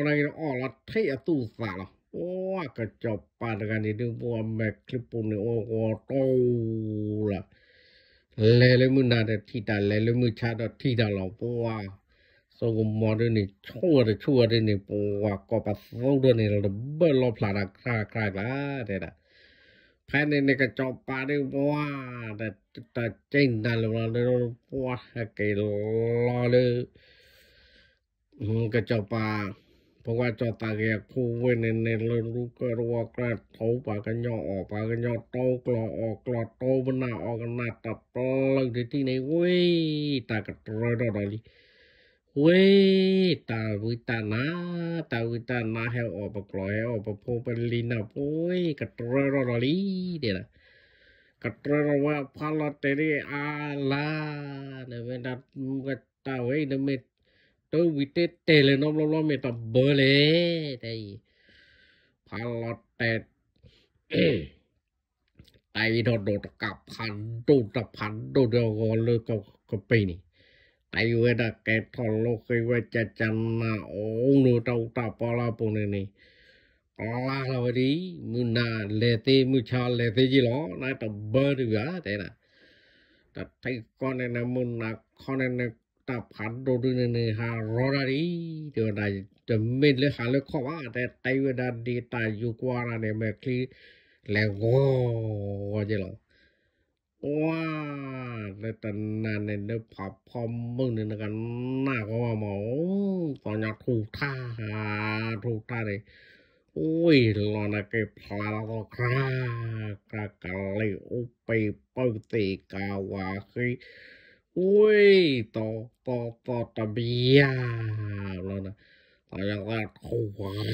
က့ၤအီၣ်လီၤထံးအသူၣ်အသးလီၤ. ပှၤ ကစီၤပၤတဂၤန့ၣ်ဒုး ပှၤမဲာ်ချံပူၤန့ၣ် အိၣ်ဂီၤတိလီၤ. လဲၤလၢမုၢ်နၤဒီးထံၣ်တၢ် လဲၤလၢမုၢ်ဆါဒီးထံၣ်တၢ်လီၤ. ပှၤ စိကမီၤဒ်န့ၣ် ဆိၣ်ဝဲတဆိၣ်ဝဲဒ်န့ၣ် ပှၤ ကိးပသူဒီးန့ၣ် တဘၢၣ်လီၤဖျးတၢ်ကျါကျါကျါ တဲဒၣ်. ဖဲန့ၣ်န့ၣ် ကစီၤပၤဒ်ပှၤ တၢ်ကဲနၤလၢၤဘျီလၢ ပှၤဟဲက့ၤလီၤလၢ ကစီၤပၤ ဖိခွါစီၤသးဂ့ၤအခိၣ်ဝဲန့ၣ်န့ၣ် လၢလူကၢၢ်တဝီကျါ ထိပှၤကညီအီၣ်ပှၤကညီ တိကျီၢ်အီၣ်ကျီၢ် တိပနၢ်အီၣ်ကနၣ်တပျၢၢ်တထံၣ်န့ၣ် ဝ့ၢ် တၢ်ကတြၢထီၣ်ဒီးလံ. ဝ့ၢ် တၢ်ဝံတၢ်နါ တၢ်ဝံတၢ်နါ ဟဲအီၣ်ပကျီၢ် ဟဲအီၣ်ပဖိပလံၤနၢ် ပှၤ ကတြၢထီၣ်ဒီးလံ တဲဒၣ်. ကတြၢထီၣ်ဝဲဖးလီၤတဲာ်ဒ်အါလါ နမ့ၢ်တၢ် ကတၢၢ်ဝဲ နမ့ၢ် တၢ်ဝံၤတတဲာ်လဲၣ်နီတဘျီဘျီ မ့ၢ်တဘၢလဲၣ် တဲအံၤ ဖးလီၤတဲာ် တၢ်အံၤထီၣ်ဒိၣ်တကး ဖးဒိၣ်တၢ်ဖးဒိၣ်ဒီးဂီၤလၢကပ့ၤန့ၣ် တၢ်အံၤဝဲဒၣ်ကဲထီၣ်လိဃ့ဝဲ ကကနၣ်အိၣ်နုာ်တၢ်အူတၢ်ပီလၢအပူၤန့ၣ်န့ၣ် ပျၢ်လီၤဝဲဒ် မုၢ်နၤလဲၤသ့ မုၢ်ဆါလဲၤသ့က့လီၤ နတဘၢတဂၤ တဲဒၣ်. တထံၣ်ဃီန့ၣ်န့ၣ် မုၢ်နၤခီန့ၣ်န့ၣ် တၢ်ဖးဒိၣ်ဒုန့ၣ်န့ၣ် ဟးရီတၢ်ဒ် တဲဝဲဒၣ် တမ့ၢ်လၢဟးလၢခီၣ်ဘၣ် တဲတဲဝဲဒၣ်ဒ်တၢ်ယူၤကွၢ်တၢ်န့ၣ် မဲာ်ချံ လဲၤဂီၤဂီၤက့လီၤ. ပှၤ လၢတနၤန့ၣ် လၢဖးဖီမုၢ်န့ၣ် နကနၣ်ကီမး သီညါထူၣ်ထါ ထူၣ်ထါန့ၣ် ဝ့ၢ်လီၤနၤက့ၤဖျါလီၤသီခါ ကကလံၣ်အိၣ်ပ့ၤပၢၢ်သ့ၣ်ကဝၤဃ့ ဝ့ၢ် သီသီသီတဘျီ ဘျီန့ၣ် သီညါသီထူၣ်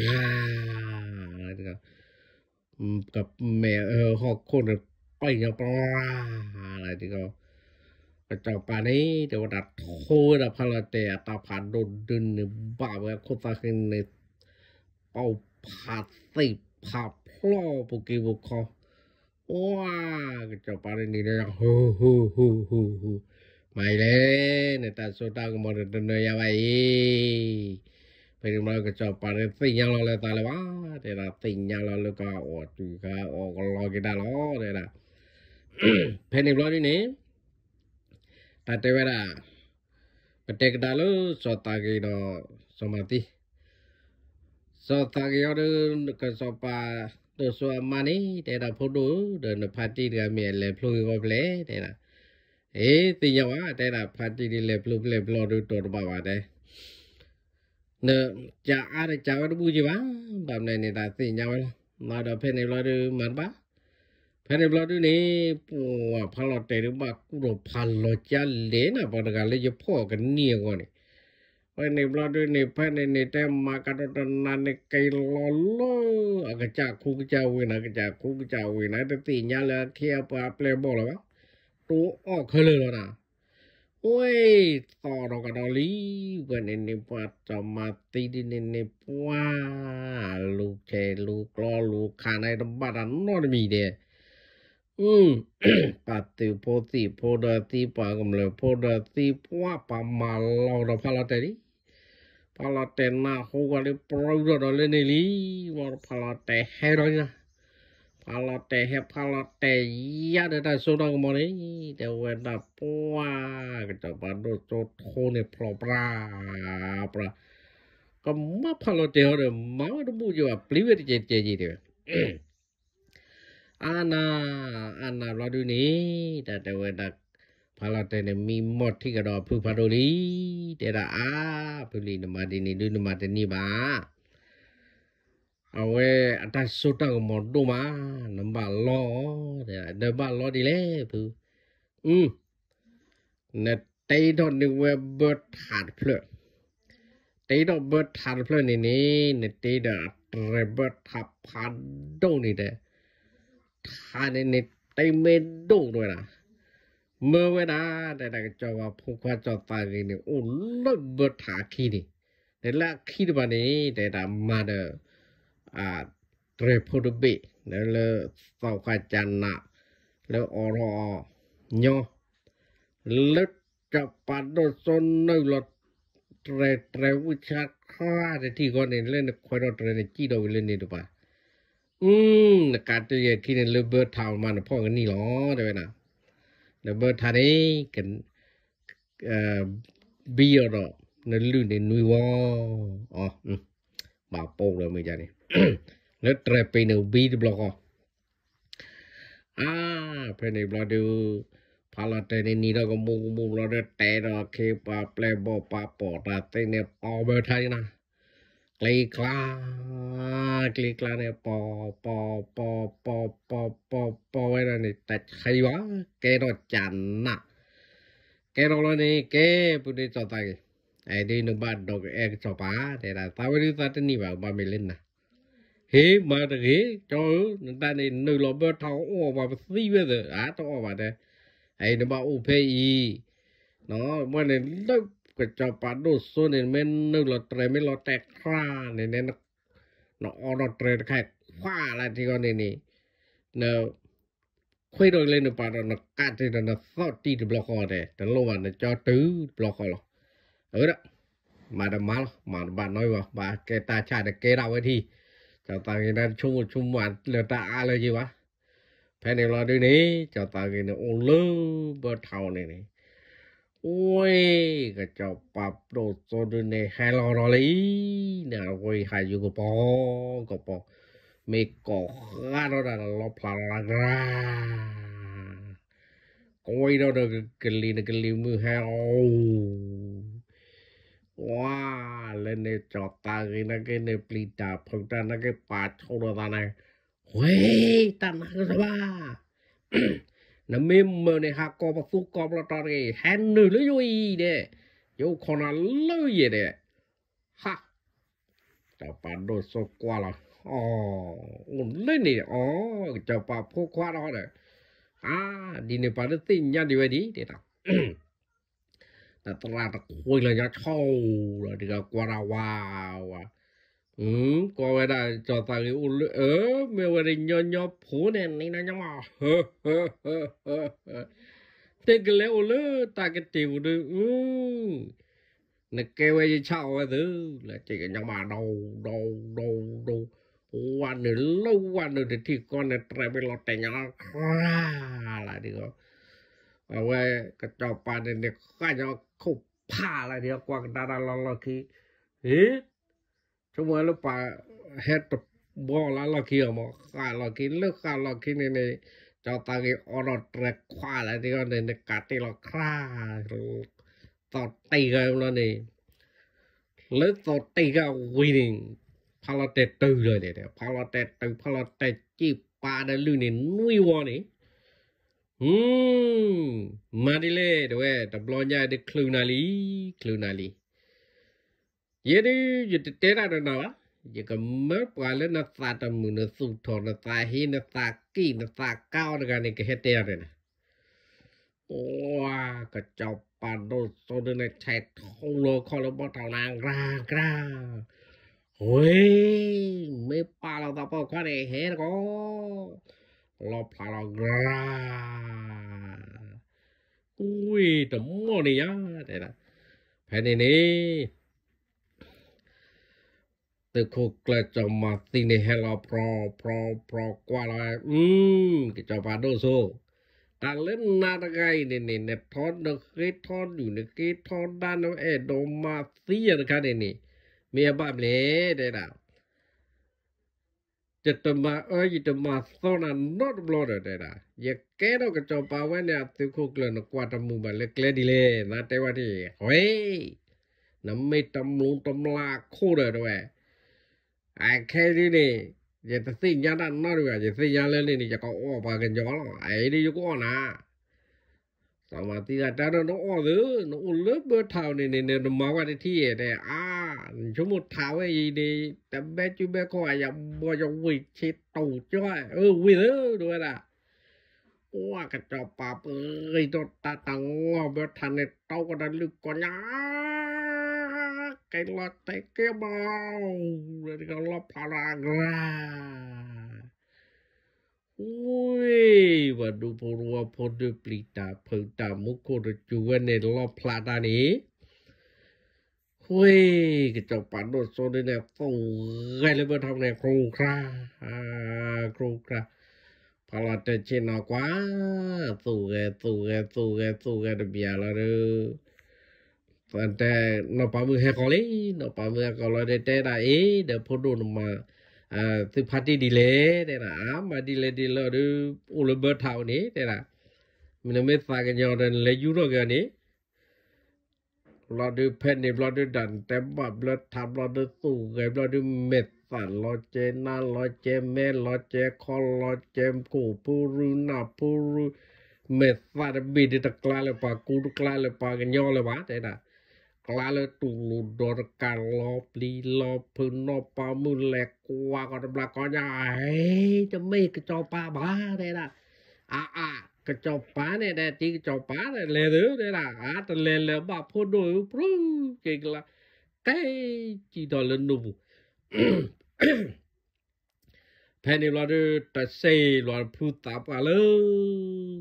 ကမဲာ်ဟီၣ်ခိၣ်န့ၣ် ပၢၢ်ညါပျၢ် ကစီၤပၤန့ၣ် တဲဝဲဒၣ်ထိဝဲဒၣ်ဖးလီၤတဲာ်အတၢ်ဖးဒိၣ်ဒုန့ၣ် ဘၣ်ဝဲခိၣ်သၣ်ဃံန့ၣ် ပီၢ်ဖးသ့ၣ်ဖးဖျီၣ်ပူၤက့ၤပူၤခီ ပှၤ ကစီၤပၤန့ၣ်န့ၣ် ဟူ ဟူ ဟူ ဟူ ဟူ မၤအံၤလဲၣ် နတၢ်စိတၢ်ကမီၤဒီးတနၢၤယၤဘၣ်အံၤ ဖဲန့ၣ်ဘျီကစီၤပၤန့ၣ်သ့ၣ်ညါလီၤလၢသးလၢၤဘၣ် တဲဒၣ် သ့ၣ်ညါလီၤလၢကအီၣ်တုၤကအီၣ်ကလီက့ၤတၢ်လီၤ တဲဒၣ်. ဖဲန့ၣ်ဘျီဒ်န့ၣ် တၢ်တဲဝဲဒၣ် ပတဲကဒါလၢစီၤသးဂ့ၤဒီးစီၤမၤသံ စီၤသးဂ့ၤအီၤဒီး ကစီၤပၤဒိၣ်စိအမါန့ၣ် တဲဒၣ်ဖိဒိၣ်ဧၢ ဒီးနဖါတံၢ်တဂၤမ့ၢ်အလဲၤဖျိဂ့ၤဂီၢ်ဖျဲၣ် တဲဒၣ် အ့ သ့ၣ်ညါဝဲ တဲဒၣ်ဖါတံၢ်ဒ်လဲၤဖျိဖျဲၣ်ဘျီဒုးတီၤတဘၣ်ဘၣ်တဲ န ကးအါဒီးကးဝဲတဘူၣ်က့ဘၣ် ဘၣ်မနုၤန့ၣ် တၢ်သ့ၣ်ညါဝဲလီၤ မၤဒီးဖဲန့ၣ်ဘျီဒုးမၤတဘၣ် ဖဲန့ၣ်ဘျီဒုးန့ၣ် ပှၤဖးလီၤတဲာ်ဒုးဘၣ်ကူၣ်ထီၣ်ဖးလီၤကၢ်လဲၣ်နၤ ပှၤတဂၤလၢယဖီၣ်ကနံၣ်အဂီၢ်န့ၣ် ဖဲန့ၣ်ဘျီဒုးန့ၣ် ဖဲန့ၣ်န့ၣ် တဲမၤကဒီးတနၤန့ၣ် က့ၤလီၤလၢ အကစၢ်ခူကစၢ်ဝ့ၢ်နၤ ကစၢ်ခူကစၢ်ဝ့ၢ်နၤ တသ့ၣ်ညါလၢအခ့အပှၤအပျဲၢ်အဘီၣ်လၢၤဘၣ် တိအီၣ်ခဲလၢာ်လီၤနၤ ဝ့ၢ် သီၣ်ထီၣ်ကဒီးလံ ဖဲန့ၣ်န့ၣ် ပှၤစီၤမၤသံဒ်န့ၣ်န့ၣ် ပှၤ လူၤဆဲးလူၤကျီလူၤခးနၤ တဘၣ်တၢ်နီတမံၤဒဲး ပှၤသုးဖိသံၣ်ဖိဒီးသံ ပှၤကမျၢၢ်ဖိဒီးသံ ပှၤပှၤမၤလီၤကဒီးဖးလီၤတဲာ်လံ ဖးလီၤတဲာ်နၢ်ဟူဝဲလၢ ပြၢထီၣ်ဒီးလၢန့ၣ်လံ ဝဲဖးလီၤတဲာ်ဟဲထီၣ်လံနၤ ဖးလီၤတဲာ်ဟဲ ဖးလီၤတဲာ်ယါဒီးတၢ်စိတၢ်ကမီၤန့ၣ် တဲဝဲဒၣ်ပှၤ ကစီၤပၤဒိၣ်စိထိန့ၣ်ဖျိးပြၢ ပြၢ ကမၤဖးလီၤတဲာ်ဟီဒီး မၤဝဲတဘူၣ်က့ဘၣ် ပျံၤဝဲတကဲးတကဲးက့တဲဝဲ အါနၤ အါနၤဘျီဒုးန့ၣ် တၢ်တဲဝဲဒၣ် ဖးလီၤတဲာ်န့ၣ် မံမီၢ်ထံၣ်ကဒီးအဖုဖးဒိၣ်လံ တဲဒၣ်အါ ဖုလံ နမၤဒ်န့ၣ်ဒုး နမၤတန့ၢ်ဘၣ် အဝဲအတၢ်စိတၢ်ကမီၤဒိၣ်မး နဘၣ်လီၤ တဲဒၣ် ဒီးဘၣ်လီၤဒ်လဲၣ်ဖု နတ့ထီၣ်န့ၢ်ဝဲဘၢထးတဖျၢၣ် တ့ထီၣ်ဘၢထးတဖျၢၣ်န့ၣ်န့ၣ် နတ့ဒီးအတြဲၤဘၢထးဖးဒိၣ်န့ၣ်ဒီး ထးန့ၣ်န့ၣ်တ့မ့ၢ်ဒိၣ်ဝဲဒၣ် မၢဝဲဒၣ် တဲဒၣ်ကစီၤပၤဖိခွါစီၤသးဂ့ၤန့ၣ် အိၣ်လၢဘၢထးအခံန့ၣ် နလၢအခံတဖၣ်န့ၣ် တဲဒၣ်မၤဒီး အ တြဲၤဖိတဘ့ၣ် လၢသီၣ်ဃာ်ကၢ်နး လၢအိးထီၣ်ညီ လၢစီၤပၤဒိၣ်စိနုာ်လီၤ တြဲၤတြဲၤဝံၣ်ဆါခါတထံၣ်ဃီန့ၣ် လၢနခွဲးထီၣ်တြဲၤန့ၣ် စံၣ်ထီၣ်ဝံၤလၢန့ၣ်တပၤ နကးတယဲၢ်ခံန့ၣ် လၢဘၢထးမးနဖီၣ်ကနံၣ်လီၤ တဲဝဲဒၣ်. လၢဘၢထးန့ၣ် ဘံအီၤဒီး နလုၢ်န့ၣ်နွံဝီ အီ ဘၣ်ပိာ်လီၤမ့ၢ်ဒ်န့ၣ် လၢတြဲၤပ့ၤန့ၣ်ဘံတဘျီဃီ အါ ဖဲန့ၣ်ဘျီဒုး ဖးလီၤတဲာ်န့ၣ်နံၤထီၣ်ကမူးကမူးဘျီဒီး တဲဒီးခ့ပှၤပျဲၢ်ဘီၣ်ပှၤပိာ်တၢ်သ့ၣ်န့ၣ် ပိာ်ဘၢထးန့ၣ် ကျ့ကျါ ကျ့ကျါန့ၣ် ပိာ် ပိာ် ပိာ် ပိာ် ပိာ် ပိာ် ပိာ်ဝဲဒၣ်န့ၣ် တၢ်ဆံးဘၣ် ကဲထီၣ်ကၢ်နး ကဲထီၣ်လီၤန့ၣ် ကဲ ပုၢ်ဒ့စီၤသးဂ့ၤ အဲၣ်ဒ်နဘၣ်ဒိးကအဲၣ်ကစီၤပၤ တဲဒၣ် သးဝဲဒုးသးတနံၣ်ဘၣ် ဘၣ်မ့ၢ်လၢနၤ ဟ့ၣ်မၤတဂ့ၤ ကၠီဧၢ နတၢ်န့ၣ် နုာ်လီၤဘၢထးအီၣ်အီၣ်ပှၤပသံဝဲသၢ အါတအီၣ်ဘၣ်တဲ အံၤနဘၣ်အိၣ်ဖဲအံၤ မ့ၢ်န့ၣ်လၢကစီၤပၤဒိၣ်စိန့ၣ် မ့ၢ်နုာ်လီၤတြဲၤမ့ၢ်လီၤတဲာ်ခရၣ်န့ၣ် နအီၣ်ထီၣ်တြဲၤတခါခွါလၢထံဃီန့ၣ်န့ၣ် န ခွ့ထီၣ်ကလဲၤနုာ်ပာ်ဒီး နကးတ့ၢ်ဒီးနသီၣ်တံၢ်တဘျီဃီတဲ တလိၣ်ဘၣ်နကၠီတုၤတဘျီဃီလီၤ. အဝဲဒၣ် မၤတမၤလီၤ မၤတဘၣ်နီဘၣ် ဘၣ်ကဲတၢ်ဆၣ်ဒီးကဲဒၣ်ဝဲထံၣ် စီၤသးဂ့ၤန့ၣ် ဆိကမိၣ်ဆိကမးလၢတၢ်အါလၢယ့ဘၣ်. ဖဲန့ၣ်ဘျီဒုန့ၣ် စီၤသးဂ့ၤန့ၣ် အိၣ်လၢဘၢထးအီၤန့ၣ်န့ၣ် ဝ့ၢ် ကစီၤပၤဒိၣ်စိဒုန့ၣ် ဟဲလီၤဒီးလၢအံၤ န့ၣ်အဝဲဟးယူၤကပီၤ ကပီၤ မ့ၢ်ကိးဃါထီၣ်တၢ်လီၤဖျါလီၤရၤ ကဝံၤဒီးကလံၤနကလံၤမုၢ်ဟဲအီၤ ဝါ လၢန့ၣ်စီၤသးဂ့ၤနာ်က့န့ၣ် ပျံၤတၢ်ဖုးတၢ်နာ်က့ ပာ်ဆိဒီးသးန့ၣ် ဝ့ၢ် တၢ်နါကစၢ်ဘၣ် နမ့ၢ်မုာ်န့ၣ် ဟးကိးပသူကိးပလီၤတီၤတဂ့ၤ ဟဲနုာ်လၢယအိၣ်အံၤဒဲး ယအိၣ်ခိးနၤလၢယဲၢ်ဒဲး ဟါ စီၤပၤဒိၣ်စိကွၢ်လီၤ အီ အိၣ်လၢန့ၣ်အီ ကစီၤပၤဖိခွါဒီးဒီး အါ ဒ်န့ၣ်ပှၤတသ့ၣ်ညါဒံးဝဲဒ်တဲဒၣ် တသရၣ်တခွံလီၤညီဆိလီၤ ဒ်ကကွၢ်ဒၣ်ဝါဝါ ကွၢ်ဝဲဒၣ် စီၤသးဂ့ၤအိၣ်လၢ အၢ မ့ၢ်ဝဲဒၣ်ညီညီဖိန့ၣ် နံၤနၤညီမး ဟၢ ဟၢ ဟၢ ဟၢ ဟၢ သ့ၣ်ကလဲၤအိၣ်လၢတၢ်ကတ့ၢ်ပူၤဒီး နကဲဝဲယဆၣ်အီၤဝဲသ့ၣ် လၢက့ကညီမး ဒီ ဒီ ဒီ ဒီ ဝဲနုာ်လၢဝဲနုာ်တထံၣ်ဃီန့ၣ် တြဲၤမ့ၢ်လီၤတဲာ်ညါခရၣ်လၢဒ် အဝဲကစီၤပၤန့ၣ်န့ၣ် ဃၣ်ညီခိၣ်ဖးလၢဒ် ကွၢ်ကဒါတၢ်လီၢ်လီၢ်ခံ ဟ့ၣ် ဆိကမိၣ်လၢပှၤ ဟဲတဘီလၢလီၢ်ခံအီၤမး ဃၣ်လီၢ်ခံ လၢဃၣ်လီၢ်ခံန့ၣ်န့ၣ် စီၤသးဂ့ၤအိးထီၣ်တြဲၤခွါလၢဒ်န့ၣ် နကးတ့ၢ်လီၤခရၣ် သီၣ်တံၢ်ဂၤဘျီန့ၣ် လၢသီၣ်တံၢ်ဂၤဝံၤန့ၣ် ဖးလီၤတဲာ်တုၤလီၤန့ၣ် ဖးလီၤတဲာ်တုၤ ဖးလီၤတဲာ်စံၣ်ပာ်ဒီးလုၢ်န့ၣ် နွံဝီန့ၣ် မၤဒ်လဲၣ် တဲဝဲ တဘျီညါဒ်ချုးနၤလံ ချုးနၤလံ ယဲဒုး ယတတဲတၢ်ဒီးနၤဘၣ် ယကမၢပှၤလၢနသးတမုာ် နသူၣ်ထီၣ် နသးဟ့ နသးကံၣ် နသးကါအီၤတဂၤန့ၣ် ကဟဲတဲအီၤဒီးနၤ ပှၤ ကစီၤပၤဒိၣ်စိဒုန့ၣ် ဆဲးထီၣ်လီၤခီၣ်လၢဘီထီၣ်နၤ ကြၢး ကြၢး ဝ့ၢ် မ့ၢ်ပာ်လီၤသးပိာ်ခွါန့ၣ် ဟဲတကီၢ် လီၤဖျါလီၤ ကြၢး ဝ့ၢ် တမီၢ်န့ၣ်ယါ တဲဒၣ် ဖဲန့ၣ်န့ၣ် သုးခိၣ်ကျၢၢ်စီၤမၤသံန့ၣ် ဟဲလီၤဖျီ ဖျီ ဖျီကွၢ်လီၤ အု ကစီၤပၤဒိၣ်စိ တၢ်လၢနၤတဂၤအံၤန့ၣ်န့ၣ် နထီ နဃ့ထီဒုၣ် နဃ့ထီဒါ နအဲၣ်ဒိးမၤသံယၤတခါန့ၣ်န့ၣ် မ့ၢ်အဘၣ်မလဲၣ် တဲဒၣ် ယတမၤအၢ ယတမၤသီနၤနီတဘျီဒီး တဲဒၣ် ယကဲထီၣ်ကစီၤပၤဝဲန့ၣ် အသုးခိၣ်ကျၢၢ် နကွၢ်တမုာ်ဘၣ်လၢကျဲဒ်လဲၣ် နတဲဝဲဒ် ဝ့ၢ် နမ့ၢ်တမူၤတမျးအခိၣ်ဒီး တဲဝဲ အခဲဒ်န့ၣ် ယတသ့ၣ်ညါတၢ်နီတဂၤ ယသ့ၣ်ညါလၢလၢန့ၣ် ယကအီၣ်ပှၤကညီလီၤ အအံၤဒ်ယကအီၣ်နၤ စီၤမၤသံတၢ်တဲဒီးနအီၣ်သု နအိၣ်လၢဘၢထးအီၤန့ၣ်န့ၣ် နမၤဝဲတထံၣ်ဧါ တဲ အါ နဆိကမိၣ်ထးဝဲအံၤန့ၣ် တဘဲကုဘဲခီ အယဘီယဝ့ၢ်ဆ့တိၢ်ကၠီ အၢ ဝ့ၢ်သု တဲဝဲဒၣ် ပှၤကစီၤပၤပဂ့ၤထီၣ်တၢ်တၢ်လီၢ်ဘၢထးန့ၣ် တီကဒီးလုၢ်ကိးညါ ကဲလီၤတဲာ်ကဲဘၣ် လီၤဖျါလီၤအကြၢး ပှၤဒူဖိတဝီဖိဒုပျံၤတၢ်ဖုးတၢ်မူခိၣ်တစူၤဝဲန့ၣ်လီၣ်ဖျါတၢ်န့ၣ် ဃ့ ကစီၤပၤဒိၣ်စိဒုန့ၣ် သူၣ်ဂဲၤလၢဘၢထီန့ၣ် ကြိၢ်ကြၢ် ကြိၢ်ကြၢ် ဖးလီၤတဲာ်ဆ့ၣ်နီၤကွၢ် သူၣ်ဂဲၤ သူၣ်ဂဲၤ သူၣ်ဂဲၤ သူၣ်ဂဲၤတဘျီလီၤဒီး တဲ နီၢ်ပၤမုၣ်ဟဲဃီၤလံ နီၢ်ပၤမုၣ်ဟဲဃီၤလီၤဒီးတဲဒၣ်အံၤ ဒီးဖိဒိၣ်နမၤ သုဖါတံၢ်ဒ်လဲၣ် တဲဒၣ် အါ မၤဒ်လဲၣ်ဒ်လဲၣ်ဒီး အိၣ်လၢဘၢထးအံၤန့ၣ် တဲဒၣ် မ့ၢ်နမ့ၢ်သးကညီၤဒီးနလဲၤယူၤထီၣ်က့ၤအီၤန့ၣ် ဘျီဒုးဖဲန့ၣ်ဘျီဒုး တၢ်နတဲဘၣ်ဘျၢထးဘျီဒုး သူၣ်ဂဲၤဘျီဒုး မဲာ်သၣ်လီၤကဲ နါလီၤကဲ မဲလီၤကဲ ခီလီၤကဲ ခိၣ်ဖူရူ နၢ်ဖူရူ မဲာ်သၣ်တဘ့ၣ်ဒုး တကျါလၢပှၤကူ တကျါလၢပှၤကညီလၢၤဘၣ် တဲဒၣ် ကျါလၢတူၢ်လိာ်ဒီးတကးလီၤပျံၤလီၤဖုး နီၢ်ပၤမုၣ်လဲၤကွၢ်ကီးတဘျီကီညါ ဟဲ တမ့ၢ်ကစီၤပၤဘၣ် တဲဒၣ် အါအါ ကစီၤပၤန့ၣ် တဲ တံၤကစီၤပၤန့ၣ် လဲၤသု တဲဒၣ် အါ တလဲၤလၢၤဘၣ် ဖိဒိၣ်ဧၢ ပြူက့ၤကလါ ကဲ စံၣ်ထီၣ်လၢနူၢ်ပူၤ ဖဲန့ၣ်ဘျီဒုး တစဲးဘျီဖုသးပှၢ်လၢ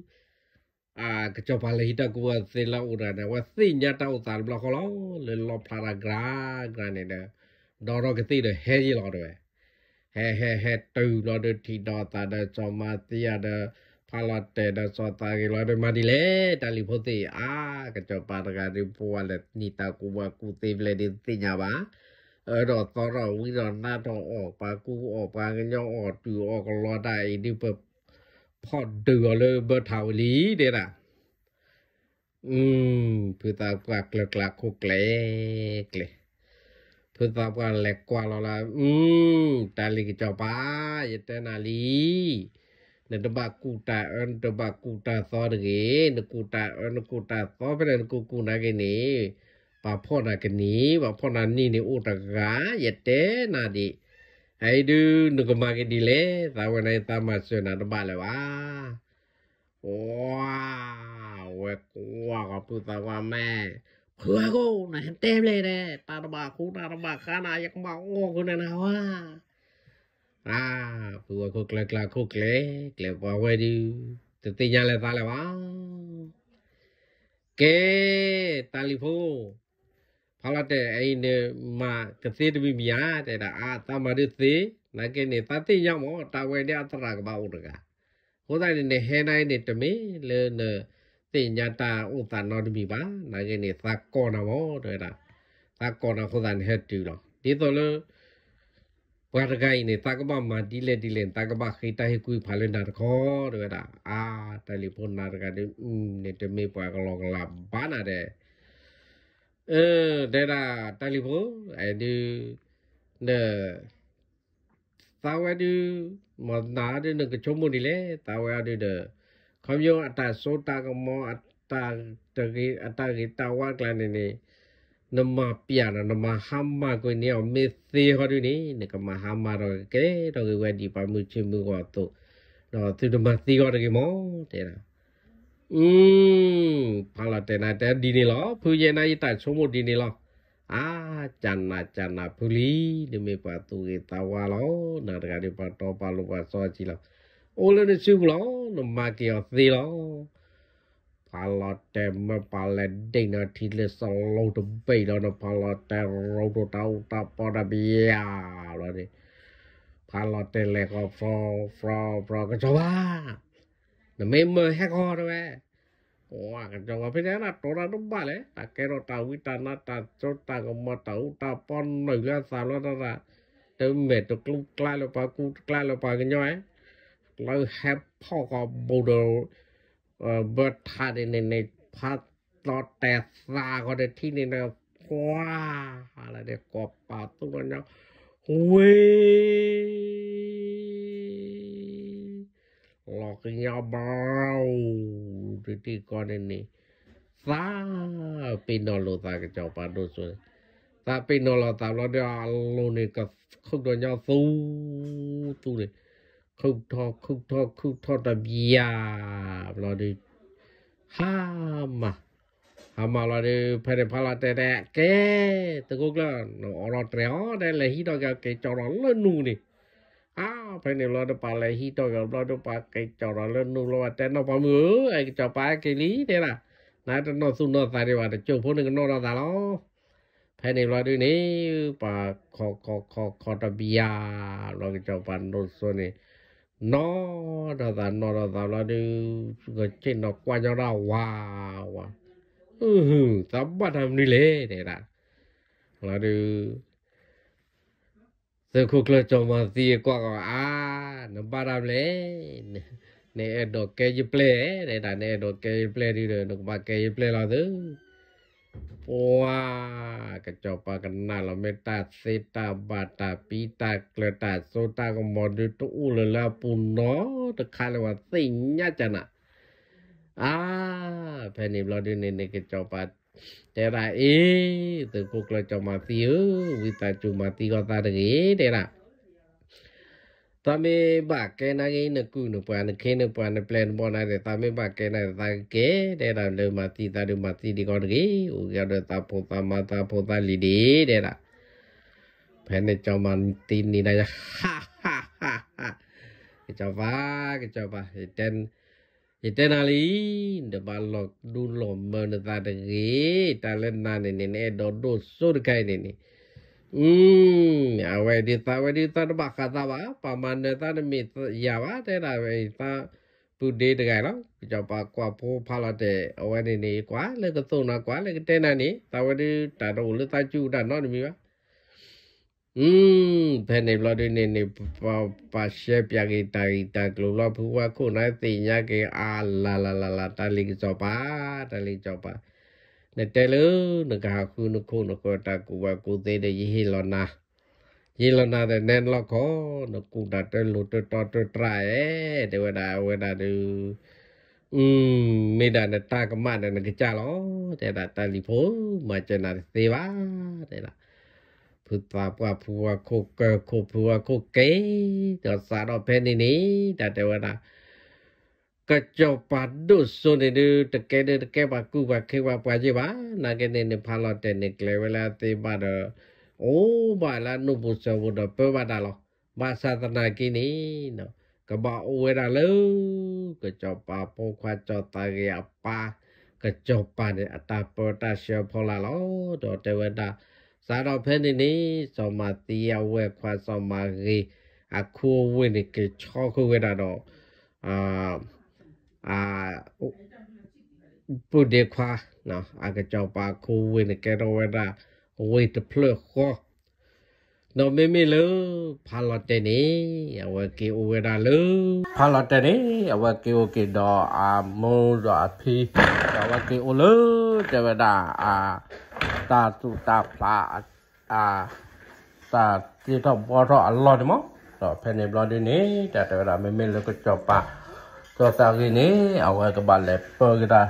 ကစီၤပၤလဲၤဟံးတၢ်ကူၣ်ဘၣ်သ့လၢအအိၣ်တဂၤန့ၣ် အဝဲသ့ၣ်ညါတၢ်အိၣ်သးတဘျီဃီလီၤ လၢလီၣ်ဖျါတၢ်ကြၢးကြၢးန့ၣ်ဒီး ဒီးထီၣ်ကသ့ၣ်ဒီးဟဲယ့ၢ်လီၤတဲဝဲ ဟဲဟဲဟဲတုၤဘျီဒုး ထံၣ်ဒီးသးဒီးစီၤမၤသံယၤဒီး ဖးလီၤတဲာ်ဒီးစီၤသးဂ့ၤလီၤဒီး မၤဒ်လဲၣ် တၢ်လံၤဖိသ့ၣ်ဧၢ ကစီၤပၤတဂၤဒုး ပှၤလဲၤနံၤတၢ်ကူၣ်ဘၣ်ကူၣ်သ့ဖဲလဲၣ်ဒုးသ့ၣ်ညါဘၣ် အၢဒီးသီထီၣ်ဝံထီၣ်နါထီၣ်အီၣ်ပှၤကူအီၣ်ပှၤကညီအီၣ်တုၤအီၣ်ကလီတၢ်အံၤဒုး ပဖီၣ်ဒုးအီၤလၢဘၢထးဝံၤလံ တဲဒၣ် ဖုသးပှၢ်ကျၢၤကျါခိၣ်ကျဲၤကျဲၤ ဖုသးပှၢ်လဲၤကွၢ်လီၤလၢ တၢ်လံၤကစီၤပၤ ယတဲနၤလံ နတဘၣ်ကူၣ်တၢ်အၢ နတဘၣ်ကူၣ်တၢ်သီတဂ့ၤ နကူၣ်တၢ်အၢ နကူၣ်တၢ်သီဖဲန့ၣ် နကူၣ်ကူၣ်နာ်က့ၤန့ၣ် ပှၤဖီၣ်နၤကနံၤ ပှၤဖီၣ်နၤနံၤန့ၣ်အိၣ်တဂၤ ယတဲနၤဒံး အအံၤဒုး နကမၤက့ၤဒ်လဲၣ် သးဝဲန့ၣ် သးမၤစၢၤနၤတဘၣ်လၢၤဘၣ် ဝဲကွၢ်ကီၤဖုသးပှၢ်မဲာ် ဖုအခိၣ် နဟဲတဲဘျဲၣ်ဒဲး တၢ်တဘၣ်ဃူတၢ်တဘၣ်ဃါနၤ ယကဘၣ်အီၣ်ဃုာ်နၤနၤဝါ ဖုဝဲခိၣ်ကျၢၤကျါခိၣ်ကျဲၤကျဲၤ ပှၤဝဲဒုး တသ့ၣ်ညါလၢၤသးလၢၤဘၣ် ကဲ တၢ်လံၤဖိ ဖးလီၤတဲာ်အံၤန့ၣ် မၤကသ့တမံၤမံၤဧါ တဲဒၣ် အါ သးမၤဒုးသ့ နာ်က့န့ၣ် သးသ့ၣ်ညါမး တၢ်ဝဲဒၣ်အသရၣ်ကဘၣ်အိၣ်တဂၤ အဃိသတးန့ၣ် နဟဲနာ်အံၤန့ၣ် တမ့ၢ်လၢနသ့ၣ်ညါတၢ်အိၣ်သးနီတမံၤဘၣ် နာ်က့န့ၣ် သးကိးနၤမး တဲဝဲဒၣ် သးကိးနၤအဃိသတးန့ၣ် ဟဲတုၤလီၤ ဒ်သိးလၢ ပှၤတဂၤအံၤန့ၣ် သးကဘၣ်မၤဒ်လဲၣ်ဒ်လဲၣ်န့ၣ် သးကဘၣ်ဃ့တၢ်ဟ့ၣ်ကူၣ်ဖးလၢနၤတခီ တဲဝဲဒၣ် အါ တၢ်လံၤဖိနၤတဂၤဒုး န့ၣ်တမ့ၢ်ပှၤကလီကလီဘၣ်နၤဒဲး တဲဒၣ် တၢ်လံၤဖိ အဒုး သးဝဲဒုး မ့ၢ်နၤဒုး နကဆိကမိၣ်ဒ်လဲၣ် သးဝဲအဒုးဒီး ခီဖျိအတၢ်စိတၢ်ကမီၤ အတၢ်ဂ့ၤတၢ်ဝါကျါန့ၣ်န့ၣ် နမၤပျဲၢ်ဒီး နမၤဟါမၢ်ကွံာ်န့ၢ်အီၤ မ့ၢ်သ့ဃီဒုးန့ၣ် နကမၤဟါမၢ်ဒီးကကဲထီၣ်က့ၤဝဲဒ်ပှၤမုၢ်ဆ့ၣ်မုၢ်ဂီၤအသိး, ဒီးသုတမၤသံဃီတဂ့ၤမး တဲဒၣ် ဖးလီၤတဲာ်နၤတဲဒ်န့ၣ်လီၤ. ဖုယဲနၤယတၢ်ဆိကမိၣ်ဒ်န့ၣ်လီၤ. အါ, ကနၣ်ကနၣ်ဖုလံ, နမ့ၢ်ပှၤသူၣ်ဂ့ၤသးဝါလီၤ. နၤတဂၤဒ်ပှၤတီပှၤလိၤပှၤစီဆှံလီၤ. အိၣ်လၢနစုပူၤလီၤ. နမၤက့ၤအီၤသ့လီၤ. ဖးလီၤတဲာ်မၢပှၤလဲၤဒ့ၣ်နၤထံလၢစီၤလိတဘ့ၣ်လီၤ. နဖးလီၤတဲာ်ရိးထီၣ်တၢ်အူတၢ်ပီတဘျီလီၤန့ၣ်, ဖးလီၤတဲာ်လဲၤဃီၤ ဖြီဖြီဖြီ ကစီၤပၤ နမ့ၢ်မၢဟဲဃီၤတဲဝဲ, ကစီၤပၤဖဲန့ၣ် နတိၤတၢ်တဘၣ်လဲၣ်, တၢ်ကဲထီၣ်တၢ်ဝံတၢ်နါ တၢ်စိတၢ်ကမီၤ တၢ်အူတၢ်ပီနုာ်လၢအသးလီၤတၢ်, တမဲာ်တကျူကျါလၢပှၤကူတကျါလၢပှၤကညီဧၢ, လၢဟဲဖီၣ်ဃီၤဘူးဒီး ဘၢထးဒ်န့ၣ်န့ၣ် ဖးလီၤတဲာ်သးဃီၤဒီးထံန့ၣ်န့ၣ် ပှၤလၢဒ်ကိးပာ်သူၣ်လီၤညီ ဝ့ၢ် လီၤကညီဘျီ တထံၣ်ကီၢ်န့ၣ်န့ၣ် သးပ့ၤနီၣ်လိာ်သး ကစီၤပၤဒိၣ်စိန့ၣ်, သးပ့ၤနီၣ်လိာ်သးဘျီဒီး အလိၤန့ၣ် ကခုၣ်ဒီးညီသူသူန့ၣ်, ခုၣ်ထီၣ်ခုၣ်ထီၣ်ခုၣ်ထီၣ်တဘျီ ဘျီဒီး ဟါမၢ်, ဟါမၢ်လီၤဒီး ဖဲန့ၣ်ဖးလီၤတဲာ်တဲာ် ကဲ သုးခိၣ်ကျၢၢ် နအိးထီၣ်တြဲၤအီၤ တဲလဲၤဟံးထီၣ်က့ၤက့ၤကၠီၤထီၣ်လၢနူန့ၣ်, အါ ဖဲန့ၣ်ဘျီဒီးပှၤလဲၤဟံးထီၣ်က့ၤဘျီဒီး ပှၤက့ၤကၠီၣ်ထီၣ်လၢနူဘျီ ပှၤတဲနီၢ်ပှၤမုၣ်ဧၢ, အဲ ကစီၤပၤဟဲက့ၤလံ တဲဒၣ်, နတနီၢ်သူၣ်နီၢ်သးဒံးဘၣ်, တစိၢ်ဖိန့ၣ်ကနီၣ်ထီၣ်သးလီၤ. ဖဲန့ၣ်ဘျီဒုန့ၣ် ပှၤခိးခိးခိးခိးတဘျီ ဘျီကစီၤပၤဒိၣ်စိန့ၣ် နီၣ်ထီၣ်သးနီၣ်ထီၣ်သးဘျီဒု ကဆ့ၣ်နီၤကွၢ်ညီဒၣ်ဝါဝါ, အု သးဘၣ်တၢ်မနုၤလဲၣ် တဲဒၣ်, ဘျီဒု သုးခိၣ်ကျၢၢ်စီၤမၤသံကွၢ်ကီး အါ နဘၣ်တၢ်မနုၤလဲၣ်, နအဲၣ်ဒိးကဲယပျဲၢ် တဲဒၣ်, နအဲၣ်ဒိးကဲယပျဲၢ်ဒုဒီး နကဘၣ်ကဲယပျဲၢ်လီၤသု. ပှၤ ကစီၤပၤကနၣ်လီၤ မ့ၢ်တၢ်သ့တၢ်ဘၣ်တၢ်ပံတၢ်ကျၢၤတၢ်စိတၢ်ကမီၤဒု တအိၣ်လၢၤလၢအပူၤနီတခါလၢၤဘၣ် သ့ၣ်ညါကနၤ, အါ ဖဲန့ၣ်ဘျီဒုန့ၣ်န့ၣ် ကစီၤပၤ တဲဒၣ်အ့ၣ် သုးခိၣ်ကျၢၢ်စီၤမၤသံဧၢ, ဝံသးစူၤမၤသံကီးသးတဂ့ၤ တဲဒၣ်, သးမ့ၢ်ဘၣ်ကဲနာ်က့ နကုၢ်နပှၤနခ့နပှၤနပျဲၢ်နဘီၣ်နၤဒီး သးမ့ၢ်ဘၣ်ကဲနာ်ဒီး သးကကဲ တဲဒၣ်, လၢမၤသံသးဒုးမၤသံဒံးကီးတဂ့ၤ, အိၣ်က့ၤဒီး သးဖိသးမါသးဖိသးလံၤဒံး တဲဒၣ်. ဖဲန့ၣ်စီၤမၤသံန့ၣ်ဒၣ်ယၤ ဟးဟးဟးဟး, ကစီၤပၤ ကစီၤပၤ ယတဲနၤလံ, နတဘၣ်လီၤဒူလီၤမၢနသးတဂ့ၤ, တၢ်လၢနၤန့ၣ်န့ၣ် နအဲၣ်ဒိးဒိၣ်စိတခါအံၤန့ၣ်န့ၣ်, အဝဲဒုးသးဝဲဒုး သးတဘၣ်ဃးသးဘၣ်, ပှၤမၤနၢၤသးတမ့ၢ်ယၤဘၣ်, တဲဒၣ်ဝဲ သးပုၢ်ဒ့တဂၤလီၤ. ကစီၤပၤကွၢ်ဖိဖးလီၤတဲာ် အဝဲန့ၣ်န့ၣ် ကွၢ်လၢကသိၣ်နၤ ကွၢ်လၢကတဲနၤန့ၣ် သးဝဲဒုးတၢ်တအိၣ်လၢသးစုပူၤတၢ်နီတမံၤဘၣ်. ဖဲန့ၣ်ဘျီဒုန့ၣ်န့ၣ် ပှၤရှဲပၠးက့ၤတၢ်ဂ့ၢ်တၢ်ကျိၤဘျီ ဖုဝါခိၣ်နၢ်သ့ၣ်ညါက့ၤ အါလၤလၤလၤလၤ တၢ်လံၤကစီၤပၤ, တၢ်လံၤကစီၤပၤ, နတဲလၢ နကဟးဃုနခိၣ်နဃၢၤတၢ်ကူၣ်ဘၣ်ကူၣ်သ့ဒီး ယဟ့ၣ်လီၤနၤ, ယဟ့ၣ်လီၤနၤဒီးနဲလီၢ်ခီ, နကူၣ်တၢ်တလိၤတတီတတြၢ်အဲ, တဲဝဲဒၣ် အဝဲဒၣ်ဒုး မ့ၢ်ဒၣ်နတၢ်ကမၣ်ဒီးနကစၢ်လီၤ, တဲဒၣ်တၢ်လံၤဖိ, မၤစၢၤနၤတသ့ဘၣ်, တဲဒၣ်, ဖုသးပှၢ်ဖုဝါခိၣ်ကၢခိၣ်ဖုဝါခိၣ်က့ၤ, ဒီးစးထီၣ်ဖဲန့ၣ်န့ၣ် တၢ်တဲဝဲဒၣ် ကစီၤပၤဒိၣ်စိန့ၣ်ဒုး တကဲဒုးတကဲပှၤကူၣ်ပှၤခ့ပှၤပှၤယ့ၢ်ဘၣ်, နာ်က့န့ၣ်န့ၣ် ဖးလီၤတဲာ်န့ၣ် ကျဲၤဝဲလၢအသ့ဘၣ်ဒီး အိၣ်ဘၣ်လၢအနိၣ်ပူၤစၢၤပူၤဒီးပၢဘၣ်တၢ်လီၤ. ဘၣ်ဆၣ်သနာ်က့န့ၣ် ကဘၣ်အိၣ်ဝဲဒၣ်လၢ ကစီၤပၤဖိခွါစီၤသးဂ့ၤအပၢ် ကစီၤပၤန့ၣ် အတၢ်ပၢတၢ်ဆှၢဖီလာ်လီၤ. ဒီးတဲဝဲဒၣ် စးထီၣ်ဖဲန့ၣ်န့ၣ် စီၤမၤသံအဝဲၢ်ခွါစီၤမၤဂ့ၤ အခိအဝ့ၢ်န့ၣ် က့ၤဆီဃုာ်ဝဲဒၣ်ဒီး ပုၢ်ဒ့ခွါ အကစီၤပၤအခိဝ့ၢ်န့ၣ် ကဲထီၣ်ဝဲဒၣ် ဝ့ၢ်တဖျၢၣ်ဃီ, ဒီးမ့မ့ၢ်လၢ ဖးလီၤတဲာ်န့ၣ် အဝဲက့ၤအိၣ်ဝဲဒၣ်လၢ ဖးလီၤတဲာ်န့ၣ် အဝဲက့ၤအိၣ်က့ၤဒီးအမိၢ်ဒီးအဖံ, ဒီးအဝဲက့ၤအိၣ်လၢ တဲဝဲဒၣ် တၢ်သူၣ်တၢ်ဖျး တၢ်တ့ထီၣ်ဘှီထီၣ်အလီၢ်န့ၣ်မး, ဒီးဖဲန့ၣ်ဘျီဒ်န့ၣ် တၢ်တဲဝဲဒၣ် မ့မ့ၢ်လၢကစီၤပၤ စီၤသးဂ့ၤန့ၣ် အဝဲကဘၣ်လဲၤပၢက့ၤတၢ်,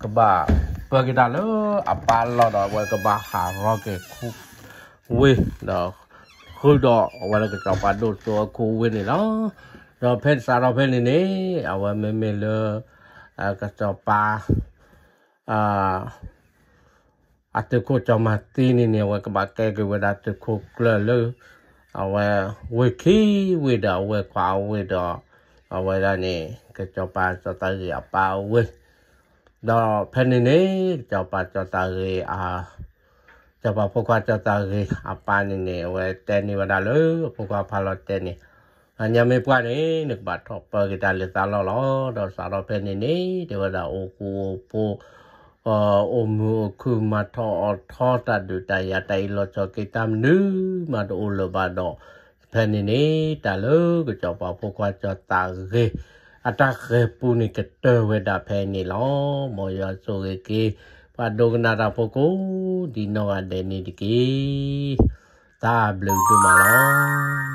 ကဘၣ်ပၢက့ၤတၢ်လၢအပၢ်အလီၢ်ဒီး အဝဲကဘၣ်ဟးရီက့ၤခိဝ့ၢ်ဒီး ဃုာ်ဒီးအဝဲလၢကစီၤပၤဒိၣ်စိအခိဝ့ၢ်န့ၣ်လီၤ. ဒီးဖဲစးထီၣ်ဖဲန့ၣ်န့ၣ် အဝဲမ့မ့ၢ်လၢ ကစီၤပၤ အသုးခိၣ်စီၤမၤသံန့ၣ်န့ၣ် အဝဲကဘၣ်ကဲက့ၤဝဲဒၣ်သုးခိၣ်ကျၢၢ်လၢ အဝဲဝ့ၢ်ခံဝ့ၢ်ဒီးအဝဲၢ်ခွါအဝ့ၢ်ဒီး အဝဲဒၣ်န့ၣ် ကစီၤပၤစီၤသးဂ့ၤအပၢ်အဝ့ၢ်, ဒီးဖဲန့ၣ်န့ၣ် ကစီၤပၤစီၤသးဂ့ၤ စီၤပၤဖိခွါစီၤသးဂ့ၤအပၢ်န့ၣ်န့ၣ် အဝဲတဲန့ၢ်ဝဲဒၣ်လၢ အဖိခွါဖးလီၤတဲာ်န့ၣ် အညါမ့ၢ်ပှၢ်န့ၣ် နကဘၣ်ထီၣ်ပၢက့ၤတၢ်လၢသးလီၢ်လီၤ. ဒီးစးထီၣ်ဖဲန့ၣ်န့ၣ် တဲဝဲဒၣ်အိၣ်ဃူအိၣ်ဖိး အိၣ်မုာ်အိၣ်ခုၣ်မၤထီၣ်အီၣ်ထီၣ်တၢ်ဒုးတၢ်ယၤတၢ်အံၤလီၤဆီက့ၤတၢ်မနုၤမးတအိၣ်လၢၤဘၣ်ဒီး ဖဲန့ၣ်န့ၣ် တၢ်လၢကစီၤပၤဖိခွါစီၤသးဂ့ၤ အတၢ်ဃဲၤပူန့ၣ် ကတၢၢ်ဝဲဒၣ်ဖဲန့ၣ်လီၤ. မ်ယွၤဆိၣ်ဂ့ၤက့ၤ ပှၤဒိကနၣ်တၢ်ဖိကိးဒ်နီၢ်ဂၤဒဲးန့ၣ်တက့ၢ်. တၢ်ဘျုးဒိၣ်မးလီၤ.